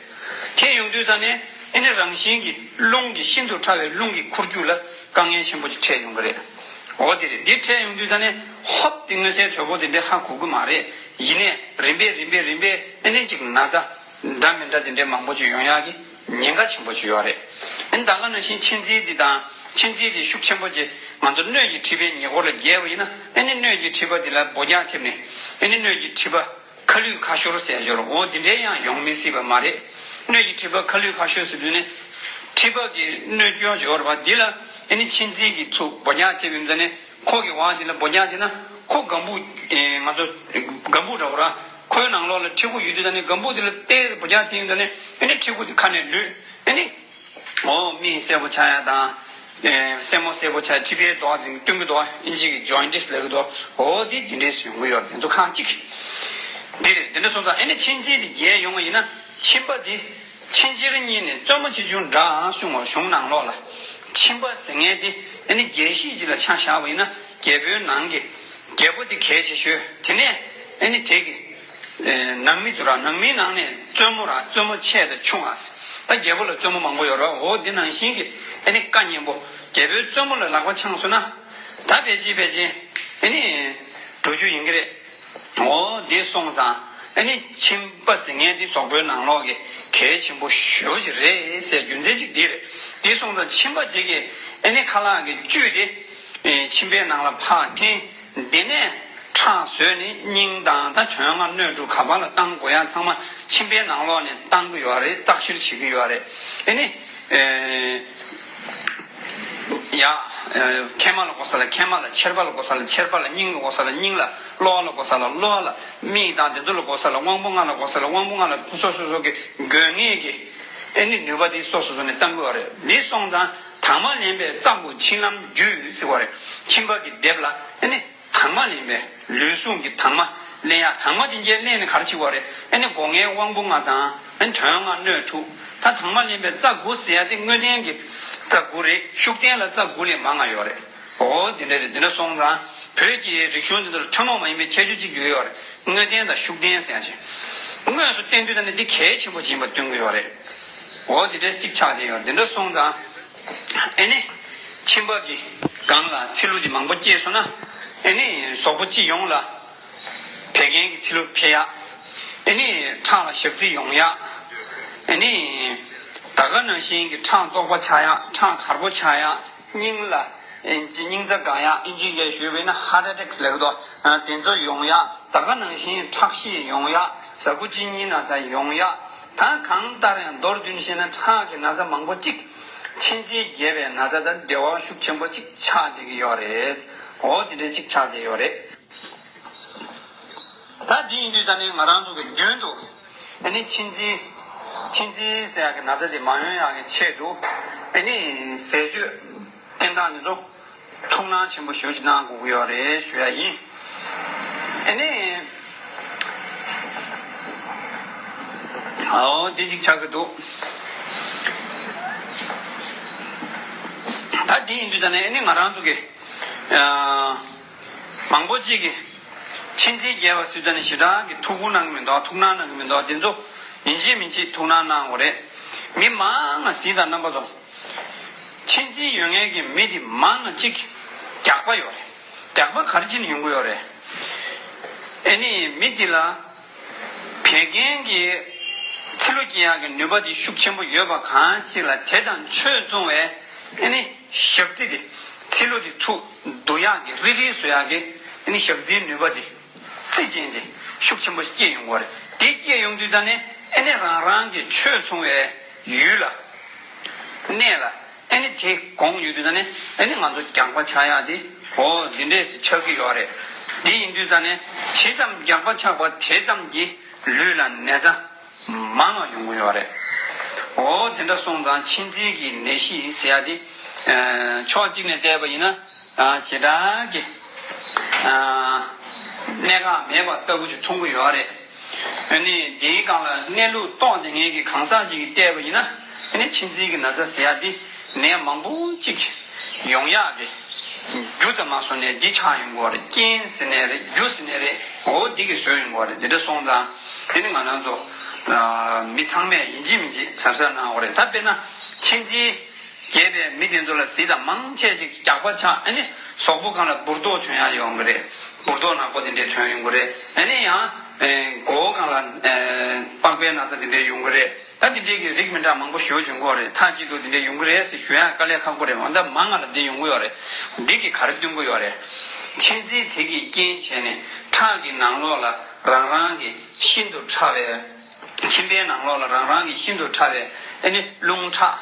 ཐེབས་ཡོང་དུས་ད་ནི་ཨེ་ནི་རང་བཞིན་གྱིས་རླུང་གི་ཤིན་ཏུ་ཕྲ་བའི་རླུང་གི་འཁོར་རྒྱུག་ལ་དཀའ་ངལ་ཆེན་པོ་ཅིག་འཕྲད་ཡོང་གི་རེད། འོ་དེ་རེད། འདི་འཕྲད་ཡོང་དུས་ད་ནི་ཧོབ་དེ་མངོན་གསལ་དོད་པོ་དེ་འདྲ་ཧ་གོ་གི་མ་རེད། ཡིན་ནའི་རིམ་པས་རིམ་པས་རིམ་པས་ཨེ་ནི་ཅིག་ན་ཚ་འདྲ་མི་འདྲ་དེ་འདྲའི་མང་པོ་ཅིག་ཡོང་ཡག་གི་ཉེན་ཁ་ཆེན་པོ་ཅིག་ཡོད་རེད། ཨེ་ནི་ད་ག་ནང་བཞིན་མཁྱེན་བརྩེ་འདི་དང་མཁྱེན་བརྩེ་འདི་ཤུགས་ཆེན་པོ་ཅིག་ང་ཚོ་སྣོད་ཀྱི་མཁྲིས་པའི་ཉེ་འཁོར་ལ་རྒྱས་པ་ཡིན་ན་ཨེ་ནི་སྣོད་ཀྱི་མཁྲིས་པ་འདི་ལ་སྦོ་རྒྱག་ཐེབས་ནས་ཨེ་ནི་སྣོད་ཀྱི་མཁྲིས་པ་ཁ་ལུད་ཁ་ཤོར་ཟེར་ཡ་ཅིག་ཡོད་རེད། འོ་འདི་འདྲའི་ཡང་ཡོང་མི་སྲིད་པ་མ་རེད། སྣོད་ཀྱི་མཁྲིས་པ་ཁ་ལུད་ཁ་ཤོར་ཟེར་དུས་ནི་མཁྲིས་པ་གི་སྣོད་སྐྱོན་ཅིག་ཡོད་རེད་པ། འདི་ལ་ཨེ་ནི་མཁྱེན་བརྩེ་གི་ཚུར་སྦོ་རྒྱག་ཐེབས་ཡོང་དུས་ནི། ཁོ་གི་འོག་འདི་ལ་སྦོ་རྒྱག་བྱས་ན་ཁོ་སྒམ་པོ། ཨེ། ང་ཚོ་སྒམ་པོ་འདྲ་བོ་ར། ཁོའི་ནང་ལོགས་ལ་མཁྲིས་ཁུ་ཡོད་དུས་ད་ནི་སྒམ་པོ་འདི་ལ་ཏོག་ཙམ་སྦོ་རྒྱག་བྱས་ཡོང་དུས་ནི་ཨེ་ནི་མཁྲིས་ཁུ་འདི་ཁ་ནས་ལུད། ཨེ་ནི། འོ་མིག་སེར་པོ་ཆགས་ཡ་དང་། ཨེ། སེན་མོ་སེར་པོ་ཆགས། མཁྲིས་པའི་རྡོག་འཛིང་སྟོན་གྱི་འདུག་ཨིན་ཇི་གི་ཇོན་ཏིས་ལབ་ཀྱི་འདུག་འོ་འདི་འདི་འདྲས་ཡོང་གི་ཡོད་རེད། དེ་ཚོ་ཁག་གཅིག་འདི་རེད། འདི་འདྲ་སོང་ཙང་ཨེ་ནི་མཁྱེན་བརྩེ་འདི་རྒྱས་ཡོང་བ་ཡིན་ན་མཆིན་པ་འདི། ཆེན་ཆེར་གཉིས་ནས་བཙོན་མོ་ཆེ་ཆུང་འདྲ་གསུང་བ་གཞུང་ནང་ལོགས་ལ། མཆིན་པ་ཟེར་མཁན་དེ་ཨ་ནི་རྒྱལ་སྲིད་ཅིག་ལ་ཆ་བཞག་པ་ཡིན་ན་རྒྱལ་པོའི་ནང་གི་རྒྱལ་པོ་དེ་གལ་ཆེ་ཤོས་དེ་ནས་ཨ་ནི་དེ་གི་ནང་མི་ཚོ་ར་ནང་མིའི་ནང་ནས་བཙོན་མོ་ར་བཙོན་མོ་ཆེ་དང་ཆུང་ཨ། ད་རྒྱལ་པོ་ལ་བཙོན་མོ་མང་པོ་ཡོད་ར། འོ་དེ་ནང་བཞིན་གི་ཨ་ནི་བཀའ་གཉན་པོ་རྒྱལ་པོའི་བཙོན་མོ་ལ་ལག་པ་འཆང་སོང་ན་ད་ཕལ་ཆེར་ཕལ་ཆེར་ཨ་ནི་འགྲོ་རྒྱུ་ཡིན་གི་རེད། འོ་འདི་སོང་ཙང་ཨ་ནི་མཆིན་པ་ཟེར་མཁན་འདི་གཟུགས་པོའི་ནང་ལོགས་ཀྱི་གལ་ཆེན་པོ་ཞེ་པོ་ཅིག་རེད་ཟེར་རྒྱུ་མཚན་གཅིག་འདི་རེད། འདི་སོང་ཙང་མཆིན་པ་འདི་གི་ཨ་ནི་ཁ་ལག་གི་བཅུད་དེ་མཆིན་པའི་ནང་ལ་ཕར་འཐེན། འདི་ནས་ཁྲག་བཟོས་ནས་སྙིང་དང་ད་དོན་ལྔ་སྣོད་དྲུག་ག་པ་ལ་བཏང་དགོས་ཡ་ཚང་མ་མཆིན་པའི་ནང་ལོགས་ནས་བཏང་གི་ཡོད་རེད། བརྟག་ཞིབ་བྱེད་ཀྱི་ཡོད་རེད། ཨ་ནི། ཡ། མཁལ་མ་ལ་དགོས་ས་ལ་མཁལ་མ་ལ། མཆེར་པ་ལ་དགོས་ས་ལ་མཆེར་པ་ལ། སྙིང་ལ་དགོས་ས་ལ་སྙིང་ལ། གློ་བ་ལ་དགོས་ས་ལ་གློ་བ་ལ། མིག་དང་དེ་ཚོ་ལ་དགོས་ས་ལ། དབང་པོ་ལྔ་ལ་དགོས་ས་ལ་དབང་པོ་ལྔ་ལ། སོ་སོ་སོ་གི་དགོས་ངེས་ཀྱི་ཨེ་ནི་ནུས་པ་དེ་སོ་སོ་སོ་ནས་བཏང་དགོས་པ་རེད། འདི་སོང་ཙང་དྭངས་མ་ལེན་པའི་རྩ་དགུ་མཆིན་ལམ་བརྒྱུད་ཟེར་བ་རེད། མཆིན་པ་གི་ལྡེབས་ལ་ཨེ་ནི། དྭངས་མ་ལེན་པའི་ལུས་ཟུངས་ཀྱི་དྭངས་མ་ལེན་ཡ། དྭངས་མ་དེ་འཇལ་ལེན་ནི་ག་རེ་བྱེད་དགོས་རེད། ཨ་ནི་སྒོ་ལྔའི་དབང་པོ་ལྔ་དང་ཨ་ནི་དོན་ལྔ་སྣོད་དྲུག་ད་དྭངས་མ་ལེན་པའི་རྩ་དགུ་ཟེར་ཡ་དེ་དངོས་བསྟན་གྱི་རྩ་དགུ་རེད། ཤུགས་བསྟན་ལ་རྩ་དགུ་ལས་མང་ང་ཡོད་རེད། འོ་དེ་འདྲ་རེད། དེ་འདྲ་སོང་ཙང་བོད་ཀྱི་རིག་གཞུང་འདི་ཚོར་ཐུན་མོང་མ་ཡིན་པའི་ཁྱད་ཆོས་གཅིག་ཡོད་ཡོད་རེད། དངོས་བསྟན་དང་ཤུགས་བསྟན་ཟེར་ཡ་ཅིག་དངོས་སུ་བསྟན་དུས་ད་ནི་འདི་གལ་ཆེན་པོ་ཡིན་པ་སྟོན་གྱི་ཡོད་རེད། འོ་དེ་འདྲ་གཅིག་ཆགས་བསྡད་ཡོད། དེ་འདྲ་སོང་ཙང་ཨེ་ནི། མཆིན་པ་གི་སྒང་ལ་ཚིལ་ལུ་དེ་མང་པོ་སྐྱེས་སོང་ན། ཨེ་ནི་གཟུགས་པོ་སྤྱི་ཡོངས་ལ་བད་ཀན་གྱི་ཚིལ་ལུ་འཕེལ་ཡག་ཨེ་ནི་ཁྲག་ལ་ཞག་ཚིལ་ཡོང་ཡག་ཨེ་ནི་ད་ག་ནང་བཞིན་གྱི་ཁྲག་བཙོག་པ་ཆགས་ཡག་ཁྲག་དཀར་པོ་ཆགས་ཡག་སྙིང་ལ་ཨེ་ནི་སྙིང་རྩ་འགག་ཡག་ཨིན་ཇིའི་སྐད་ཞུས་པ་ཡིན་ན་ཧར་ཊི་ཨེ་ཊེག་ལབ་ཀྱི་འདུག་དེ་ཚོ་ཡོང་ཡག་ད་ག་ནང་བཞིན་ཁྲག་ཤེད་ཡོང་ཡག་ཟ་ཁུ་གཅིན་སྙིའི་ན་ཚ་ཡོང་ཡག་ད་གང་ལྟར་ཡང་མདོར་བསྡུས་ནས་བཤད་ན་ཁྲག་གི་ན་ཚ་མང་པོ་གཅིག་མཁྱེན་བརྩེ་རྒྱས་པའི་ན་ཚ་དང་འབྲེལ་བ་ཤུགས་ཆེན་པོ་གཅིག་ཆགས་བསྡད་ཀྱི་ཡོད་རེད། འོ་དེ་འདྲ་གཅིག་ཆགས་བསྡད་ཡོད་རེད། ད་འདི་ཡིན་དུས་ད་ནི་ང་རང་ཚོ་གི་རྒྱུན་དུ་ཨ་ནི་མཁྱེན་བརྩེ་མཁྱེན་བརྩེ་ཟེར་ཡག་གི་ན་ཚ་དེ་མ་ཡོང་ཡག་གི་ཆེད་དུ་ཨ་ནི་ཟས་སྤྱོད་བསྟེན་སྟངས་འདི་ཚོ་ཐུགས་སྣང་ཆེན་པོ་ཞེ་པོ་ཅིག་གནང་དགོས་ཀྱི་ཡོད་རེད་ཞུ་ཡ་ཡིན། ཨ་ནི། ཨའོ་འདི་གཅིག་ཆགས་ཀྱི་འདུག་ད་འདི་ཡིན་དུས་ད་ནས་ཨ་ནི་ང་རང་ཚོ་གི་ཨ་མང་པོ་གཅིག་གིས་མཆིན་ཚད་རྒྱས་པ་ཟེར་དུས་ད་ནས་ཞེ་དྲག་གི་ཐུགས་ཁུར་གནང་གི་མི་འདུག་ཐུགས་སྣང་གནང་གི་མི་འདུག་དེ་ཚོ་ཡིན་གཅིག་མིན་གཅིག་ཐུགས་སྣང་གནང་དགོས་རེད། མི་མང་ང་གཟིགས་དང་རྣམ་པ་ཚོ། མཆིན་ཚད་ཡོད་མཁན་གྱི་མི་དེ་མང་ང་གཅིག་རྒྱགས་པ་ཡོད་རེད། རྒྱགས་པ་ག་རེ་བྱས་ནས་ཡོང་གི་ཡོད་རེད། ཨ་ནི་མི་དེ་ལ་བད་ཀན་གྱི་ཚིལ་ལུ་སྐྱེ་ཡག་གི་ནུས་པ་དེ་ཤུགས་ཆེན་པོ་ཡོད་པ་གང་ཞིག་ལ་དེ་དང་ཆོས་མཚུངས་པའི་ཨ་ནི་ཞག་རྩི་དེ་ཚིལ་ལུ་དེ་ཚུར་བསྡུ་ཡག་གི་རི་རི་བཟོ་ཡག་གི་ཨ་ནི་ཞག་རྩིའི་ནུས་པ་དེ་རྩི་ཅན་དེ་ཤུགས་ཆེན་པོ་སྐྱེ་ཡོང་གི་རེད། དེ་སྐྱེ་ཡོང་དུས་ད་ནི་ཨ་ནི་རང་རང་གི་ཆོས་མཚུངས་པའི་ཡུལ་ལ། གནས་ལ་ཨ་ནི་དེ་གོང་ཡོད་དུས་ད་ནི་ཨ་ནི་ང་ཚོ་རྒྱགས་པ་ཆགས་ཡག་དེ་འོ་འདི་འདྲས་སུ་ཆགས་ཀྱི་ཡོད་རེད། འདི་ཡིན་དུས་ད་ནི་ཇི་ཙམ་རྒྱགས་པ་ཆགས་པ་དེ་ཙམ་གྱིས་ལུས་ལ་ན་ཚ་མང་བ་ཡོང་གི་ཡོད་རེད། འོ་དེ་འདྲ་སོང་ཙང་མཆིན་ཚད་ཀྱི་ནད་གཞི་ཟེར་ཡག་དེ་ཕྱོགས་གཅིག་ནས་བལྟས་པ་ཡིན་ན། ཞེ་དྲག་གི་གནད་འགག་མེད་པ་ལྟ་བུ་ཅིག་མཐོང་གི་ཡོད་རེད། ཨ་ནི་དེའི་སྒང་ལ་གནས་ལུགས་རྟོགས་བསྡད་མཁན་གྱི་གང་ཟག་ཅིག་གིས་བལྟས་པ་ཡིན་ན་ཨ་ནི་མཆིན་ཚད་ཀྱི་ན་ཚ་ཟེར་ཡག་འདི་ནད་མང་པོ་ཅིག་ཡོང་ཡག་གི་རྒྱུ་དང་མ་སོང་ནས་འདི་ཆགས་ཡོང་གི་ཡོད་རེད། རྐྱེན་ཟེར་ནའི་རེད། རྒྱུ་ཟེར་ནའི་རེད། འོ་འདི་གིས་བཟོས་ཡོང་གི་ཡོད་རེད། འདི་འདྲ་སོང་ཙང་དེ་ནི་ང་རང་ཚོ་མི་ཚང་མས་ཡིན་གཅིག་མིན་གཅིག་གཟབ་གཟབ་གནང་དགོས་རེད། ད་དཔེར་ན་མཆིན་ཚད་རྒྱས་པའི་མི་དེ་ཚོ་ལ་གཟིགས་དང་། མང་ཆེ་ཅིག་རྒྱགས་པ་ཆགས། ཨ་ནི་གཟུགས་པོ་སྒང་ལ་འབུར་ཏོག་ཐོན་ཡག་ཡོང་གི་རེད། འབུར་ཏོག་ནག་པོ་དེ་འདྲས་ཐོན་ཡོང་གི་རེད། ཨ་ནི་ཡང་མགོ་བོ་སྒང་ལ་པགས་པའི་ན་ཚ་དེ་འདྲས་ཡོང་གི་རེད། ད་དེ་འདྲས་ཀྱི་རིགས་མི་འདྲ་མང་པོ་ཞེ་པོ་ཅིག་ཡོང་གི་རེད། མཐའ་གཅིག་ཏུ་དེ་འདྲས་ཡོང་གི་རེད་ཟེར་ཞུ་ཡག་དཀའ་ལས་ཁག་པོ་རེད། འོན་ཏེ་མང་ང་ལ་འདི་ཡོང་གི་ཡོད་རེད། འདི་གིས་ག་རེ་སྟོན་གི་ཡོད་རེད། མཆིན་ཚད་དེ་གིས་རྐྱེན་བྱས་ནས་ཁྲག་གི་ནང་ལོགས་ལ་རང་རང་གི་ཤིན་ཏུ་ཕྲ་བའི་མཆིན་པའི་ནང་ལོགས་ལ་རང་རང་གི་ཤིན་ཏུ་ཕྲ་བའི་ཨ་ནི་རླུང་ཁྲག་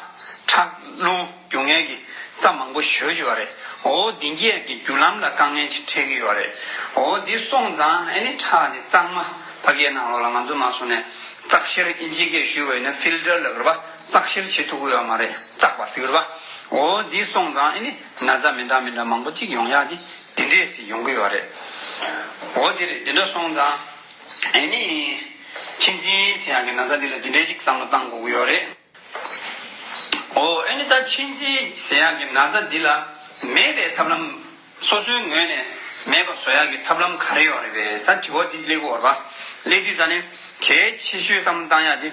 ཁྲག་རླུང་རྒྱུ་མཁན་གྱི་རྩ་མང་པོ་ཞེ་པོ་ཅིག་ཡོད་རེད། འོ་འདི་གས་ཀྱི་རྒྱུ་ལམ་ལ་དཀའ་ངལ་ཅིག་འཕྲད་ཀྱི་ཡོད་རེད། འོ་འདི་སོང་ཙང་ཨ་ནི་ཁྲག་དེ་གཙང་མ་ཕ་གིའི་ནང་ལོགས་ལ་ང་ཚོ་མ་སོང་ནས་བཙག་བཤེར་ཨིན་ཇི་སྐད་ཞུས་པ་ཡིན་ན་ཕིལ་ཊར་ལབ་ཀྱི་རེད་པ། བཙག་བཤེར་བྱེད་ཐུབ་ཀྱི་ཡོད་མ་རེད། བཙག་པ་ཟེར་གྱི་རེད་པ། འོ་འདི་སོང་ཙང་ཨ་ནི་ན་ཚ་མི་འདྲ་མི་འདྲ་མང་པོ་ཅིག་ཡོང་ཡག་དེ་འདི་འདྲས་སེ་ཡོང་གི་ཡོད་རེད། འོ་དེ་རེད། འདི་འདྲ་སོང་ཙང་ཨ་ནི་མཆིན་ཚད་ཟེར་ཡག་གི་ན་ཚ་འདི་ལ་འདི་འདྲས་ཅིག་བསམ་བློ་བཏང་དགོས་ཀྱི་ཡོད་རེད། འོ་ཨ་ནི་ད་མཆིན་ཚད་ཟེར་ཡག་གི་ན་ཚ་འདི་ལ་མེད་པའི་ཐབས་ལམ། སོ་སོའི་ངོས་ནས་མེད་པ་བཟོ་ཡག་གི་ཐབས་ལམ་ག་རེ་ཡོད་རེད་པས་ཟེར་དྲི་བ་འདི་སླེབས་ཀྱི་ཡོད་རེད་པ། སླེབས་དུས་ད་ནི་གལ་ཆེ་ཤོས་བསམ་བློ་བཏང་ཡག་དེ་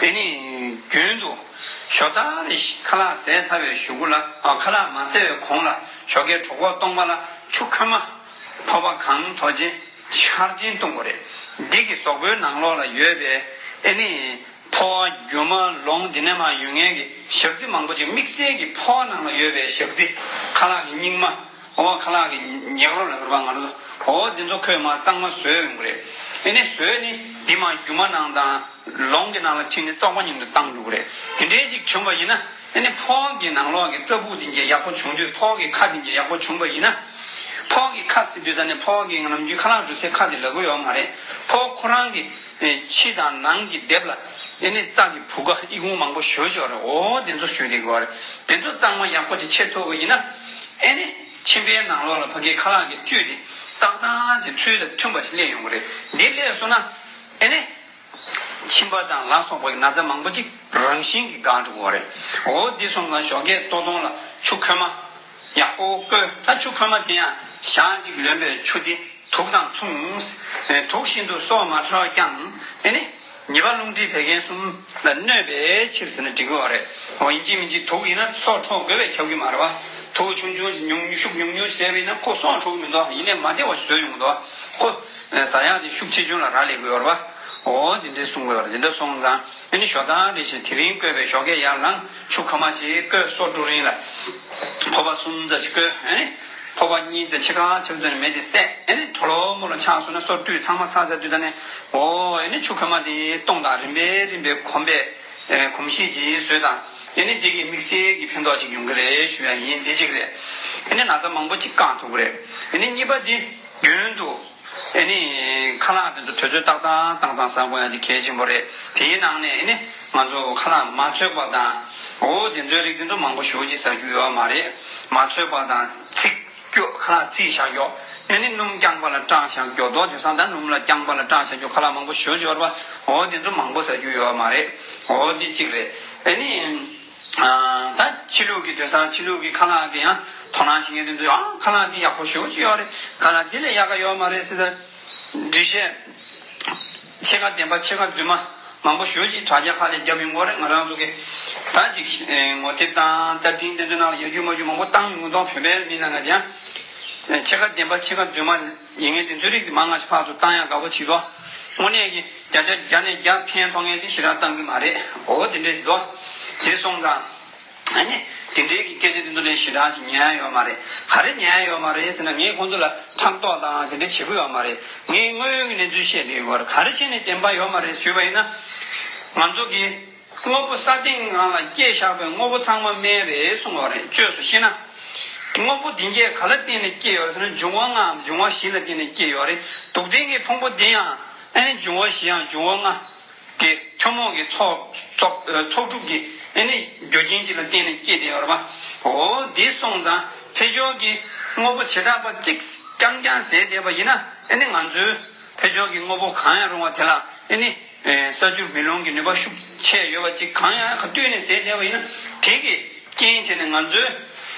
ཨ་ནི་རྒྱུན་དུ་ཞོ་ཏ་རེ་ཁ་ལག་བཟས་ཚར་བའི་གཞུག་གུ་ལ། ཨ་ཁ་ལག་མ་བཟས་པའི་གོང་ལ་ཞོགས་ཀའི་གྲོད་ཁོག་སྟོང་པ་ལ་ཆུ་ཁོལ་མ་ཕོར་པ་གང་དོ་ཅན་ཆར་ཅན་བཏུང་དགོས་རེད། འདི་གིས་གཟུགས་པོའི་ནང་ལོགས་ལ་ཡོད་པའི་ཨ་ནི་ཕོ་བ་རྒྱུ་མ་ལོང་འདི་ནས་མར་ཡོང་མཁན་གྱི་ཞག་རྩི་མང་པོ་ཅིག་དམིགས་བསལ་གྱི་ཕོ་བ་ནང་ལ་ཡོད་པའི་ཞག་རྩི། ཁ་ལག་གི་སྙིགས་མ། འོ་ཁ་ལག་གི་ཉེག་རོ་ལ་བུར་བ་ང་རོ། འོ་འདི་ཚོ་ཁོས་མར་གཙང་མ་བཟོས་ཡོང་གི་རེད། ཨ་ནི་བཟོས་ནི་འདི་མར་རྒྱུ་མ་ནང་དང་ལོང་གི་ནང་ལ་ཁྲིད་ནས་བཙོག་པ་མཉམ་དུ་བཏང་འགྲོ་གི་རེད། དེ་འདྲའི་ཅིག་བྱུང་བ་ཡིན་ན་ཨ་ནི་ཕོ་བ་གི་ནང་ལོགས་ཀྱི་རྩ་སྦུག་འདི་འགྱེལ་ཡག་པོ་བྱུང་དུས། ཕོ་བ་གི་ཁ་འདི་འགྱེལ་ཡག་པོ་བྱུང་བ་ཡིན་ན། ཕོ་བ་གི་ཁ་ཟེར་དུས་ཙ་ནས་ཕོ་བ་གི་ང་རང་ཚོའི་ཁ་ལག་འགྲོ་སའི་ཁ་འདི་ལབ་ཀྱི་ཡོད་མ་རེད། ཕོ་བ་ཁོ་རང་གི་ཕྱི་དང་ནང་གི་ལྡེབས་ལ་ཨ་ནི་རྩ་གི་བུ་ག་ཨི་ཁུང་མང་པོ་ཞེ་པོ་ཅིག་ཡོད་རེད། འོ་དེ་ཚོ་ཞུ་བསྡད་ཀྱི་ཡོད་རེད། དེ་ཚོ་གཙང་མ་ཡག་པོ་ཅིག་བྱེད་ཐུབ་པ་ཡིན་ན་ཨ་ནི་མཆིན་པའི་ནང་ལོགས་ལ་ཕ་གིའི་ཁ་ལག་གི་བཅུད་དེ་ཏག་ཏག་ཅིག་ཚུལ་དང་མཐུན་པ་ཞིག་སླེབས་ཡོང་གི་རེད། འདི་སླེབས་སོང་ན་ཨ་ནི་མཆིན་པ་དང་ལ་སོགས་པའི་ན་ཚ་མང་པོ་ཅིག་རང་བཞིན་གྱིས་འགག་འགྲོ་གི་ཡོད་རེད། འོ་འདི་སོང་ཙང་ཞོགས་ཀས་ལྟོ་ཐུང་ལ་ཆུ་ཁོལ་མ་ཡག་པོ་བསྐོལ། ད་ཆུ་ཁོལ་མ་དེ་ཡང་ཞག་གཅིག་ལོན་པའི་ཆུ་དེ་དུག་དང་མཚུངས། དུག་བཞིན་དུ་སྲོག་མ་འཕྲོག་ཀྱང་། ཨེ་ནི། ཉེས་པ་རླུང་མཁྲིས་བད་ཀན་གསུམ་ལ་གནོད་པའི་ཕྱིར་ཟེར་ན་འགྲིག་གི་ཡོད་རེད། འོ་ཡིན་གཅིག་མིན་གཅིག་དུག་ཡིན་ན་སྲོག་འཕྲོག་དགོས་པས་ཁྱབ་ཀྱི་མ་རེད་བ། དུག་ཆུང་ཆུང་ཉུང་ཤུགས་ཉུང་ཉུང་བྱས་པ་ཡིན་ན་ཁོ་སྲོག་འཕྲོག་གི་མི་འདུག་ཡིན་ནའི་མ་བདེ་བ་ཞིག་བཟོས་ཡོང་གི་འདུག་ཁོ་ཟ་ཡག་དེ་ཤུགས་ཆེ་ཆུང་ལ་རག་ལས་ཀྱི་ཡོད་རེད་བ། འོ་དེ་འདྲས་གསུང་གི་ཡོད་རེད། དེ་འདྲ་སོང་ཙང་ཨེ་ནི་ཞོ་ད་རེ་བཞིན་དེ་རིང་བསྐོལ་བའི་ཞོགས་ཀས་ཡར་ལངས་ཆུ་ཁོལ་མ་ཅིག་བསྐོལ་སོ་བཀྲུ་རིང་ལ། ཕོར་པ་གསུམ་ཙམ་ཅིག་བསྐོལ། ཨེ་ནི། ཕོར་པ་གཉིས་དང་ཕྱེད་ཀ་ཆབ་ཚོན་མེ་དེ་བསད། ཨེ་ནི་གྲོ་ལོ་མོ་ལ་ཆགས་སོང་ན་སོ་བཀྲུས་ཚང་མ་ཚར་ཚར་དུས་ད་ནས་འོ་ཨེ་ནི་ཆུ་ཁོལ་མ་དེ་སྟོང་དང་རིམ་པས་རིམ་པས་གོམས་པས་གོམས་གཤིས་ཀྱིས་བཟོས་དང་། ཨེ་ནི་དེ་གིས་དམིགས་བསལ་གྱི་ཕན་ཐོགས་ཅིག་ཡོང་གི་རེད་ཞུ་ཡ་ཡིན། དེ་གཅིག་རེད། ཨེ་ནི་ན་ཚ་མང་པོ་ཅིག་བསྐང་ཐུབ་ཀྱི་རེད། ཨེ་ནི་གཉིས་པ་དེ་རྒྱུན་དུ་ཨེ་ནི་ཁ་ལག་དེ་ཚོ་དུས་ཚོད་ཏག་ཏག་ཏག་ཏག་ཟ་དགོས་ཡ་དེ་གལ་ཆེན་པོ་རེད། དེའི་ནང་ནས་ཨེ་ནི་ང་ཚོ་ཁ་ལག་མ་ཚོས་པ་དང་འོ་དེ་ཚོའི་རིགས་དེ་ཚོ་མང་པོ་ཞེ་པོ་ཅིག་ཟ་རྒྱུ་ཡོད་མ་རེད། མ་ཚོས་པ་དང་ཚིག་སྐྱོ། ཁ་ལག་ཚིག་བཞག་ཡོད། ཨ་ནི་སྣུམ་རྐྱང་པ་ལ་སྐྲག་བཞག་རྒྱུ་དོ། དེང་སང་ད་སྣུམ་ལ་རྐྱང་པ་ལ་སྐྲག་བཞག་རྒྱུ་ཁ་ལག་མང་པོ་ཞེ་པོ་ཅིག་ཡོད་རེད་པ། འོ་དེ་ཚོ་མང་པོ་ཟ་རྒྱུ་ཡོད་མ་རེད། འོ་དེ་གཅིག་རེད། ཨ་ནི། ཨ་ད་ཕྱི་ལུགས་ཀྱི་དེང་སང་ཕྱི་ལུགས་ཀྱི་ཁ་ལག་གི་ཡང་དོ་སྣང་བྱེད་མཁན་དེ་ཚོས་ཨ་ཁ་ལག་འདི་ཡག་པོ་ཞེ་པོ་ཅིག་ཡོད་རེད། ཁ་ལག་འདི་ལས་ཡག་ག་ཡོད་མ་རེད་ཟེར་ད། འགྲེལ་བཤད། ཕྱེད་ཀ་བདེན་པ་ཕྱེད་ཀ་རྫུན་མ་མང་པོ་ཞེ་པོ་ཅིག་དྲ་རྒྱ་ཁག་ལ་བརྒྱབ་ཡོང་གི་རེད། ང་རང་ཚོ་གི་ད་ཅིག་ངོ་དེབ་དང་བརྡ་འཕྲིན་དེ་ཚོའི་ནང་ལ་ཡར་རྒྱུག་མར་རྒྱུག་མང་པོ་བཏང་ཡོང་གི་འདུག་བོད་པའི་མི་ནང་ང་དེ་ཡང་ཕྱེད་ཀ་བདེན་པ་ཕྱེད་ཀ་རྫུན་མ་ཡིན་མཁན་དེ་ཚོའི་རིགས་དེ་མང་ང་ཞིག་ཕར་ཚུར་བཏང་ཡག་དགའ་པོ་བྱེད་དོ། དངོས་གནས་ཀྱི་བརྒྱ་ཆ་བརྒྱ་ནས་བརྒྱ་ཕན་ཐོགས་མཁན་དེ་ཞེ་དྲག་བཏང་གི་མ་རེད། འོ་དེ་འདྲས་ཞིག་འདུག་དེ་སོང་ཙང་། ཨ་ནི། དེ་འདྲའི་གི་སྐད་ཆ་དེ་ཚོ་ལས་ཞེ་དྲག་ཅིག་ཉན་ཡ་ཡོད་མ་རེད། ག་རེ་ཉན་ཡ་ཡོད་མ་རེད་ཟེར་ན། ངས་ཁོང་ཚོ་ལ་ཕྲག་དོག་དང་དེ་འདྲ་བྱེད་ཀྱི་ཡོད་མ་རེད། ངས་དངོས་ཡོད་ཀྱི་གནས་ཚུལ་བཤད་བསྡད་ཡོད་རེད། ག་རེ་བྱས་ནས་བདེན་པ་ཡོད་མ་རེད་ཞུས་པ་ཡིན་ན། ང་ཚོ་གི་དངོས་པོ་ས་སྟེང་ནང་ལ་སྐྱེས་བཞག་པའི་དངོས་པོ་ཚང་མ་སྨན་རེད་གསུངས་པ་རེད། བཅོས་སུ་བཤད་ན། དངོས་པོ་འདི་གས་ག་ལ་བརྟེན་ནས་སྐྱེས་ཡོད་ཟེར་ན། འབྱུང་བ་ལྔའམ་འབྱུང་བ་བཞི་ལ་བརྟེན་ནས་སྐྱེས་ཡོད་རེད། དུག་ལྡན་གྱི་ཕུང་པོ་འདི་ཡང་ཨ་ནི་འབྱུང་བ་བཞིའམ་འབྱུང་བ་ལྔ། གི་ཐུན་མོང་གི་ཚོགས་ཚོགས་ཚོགས་སྒྲུབ་ཀྱི་ཨ་ནི་རྒྱུ་རྐྱེན་ཅིག་ལ་བརྟེན་ནས་སྐྱེས་བསྡད་ཡོད་རེད་པ། འོ་འདི་སོང་ཙང་ཕར་ཕྱོགས་ཀྱི་དངོས་པོ་བྱེ་བྲག་པ་གཅིག་རྐྱང་རྐྱང་ཟས་བསྡད་པ་ཡིན་ན། ཨ་ནི་ང་ཚོའི་ཕར་ཕྱོགས་ཀྱི་དངོས་པོ་གང་ཡང་རུང་བ་དེ་ལ་ཨ་ནི་ས་ཆུ་མེ་རླུང་གི་ནུས་པ་ཤུགས་ཆེ་ཡོད་པ་གཅིག་གང་ཡང་ག་དུས་ནས་ཟས་བསྡད་པ་ཡིན་ན། དེ་གི་རྐྱེན་བྱས་ནས་ང་ཚོའི་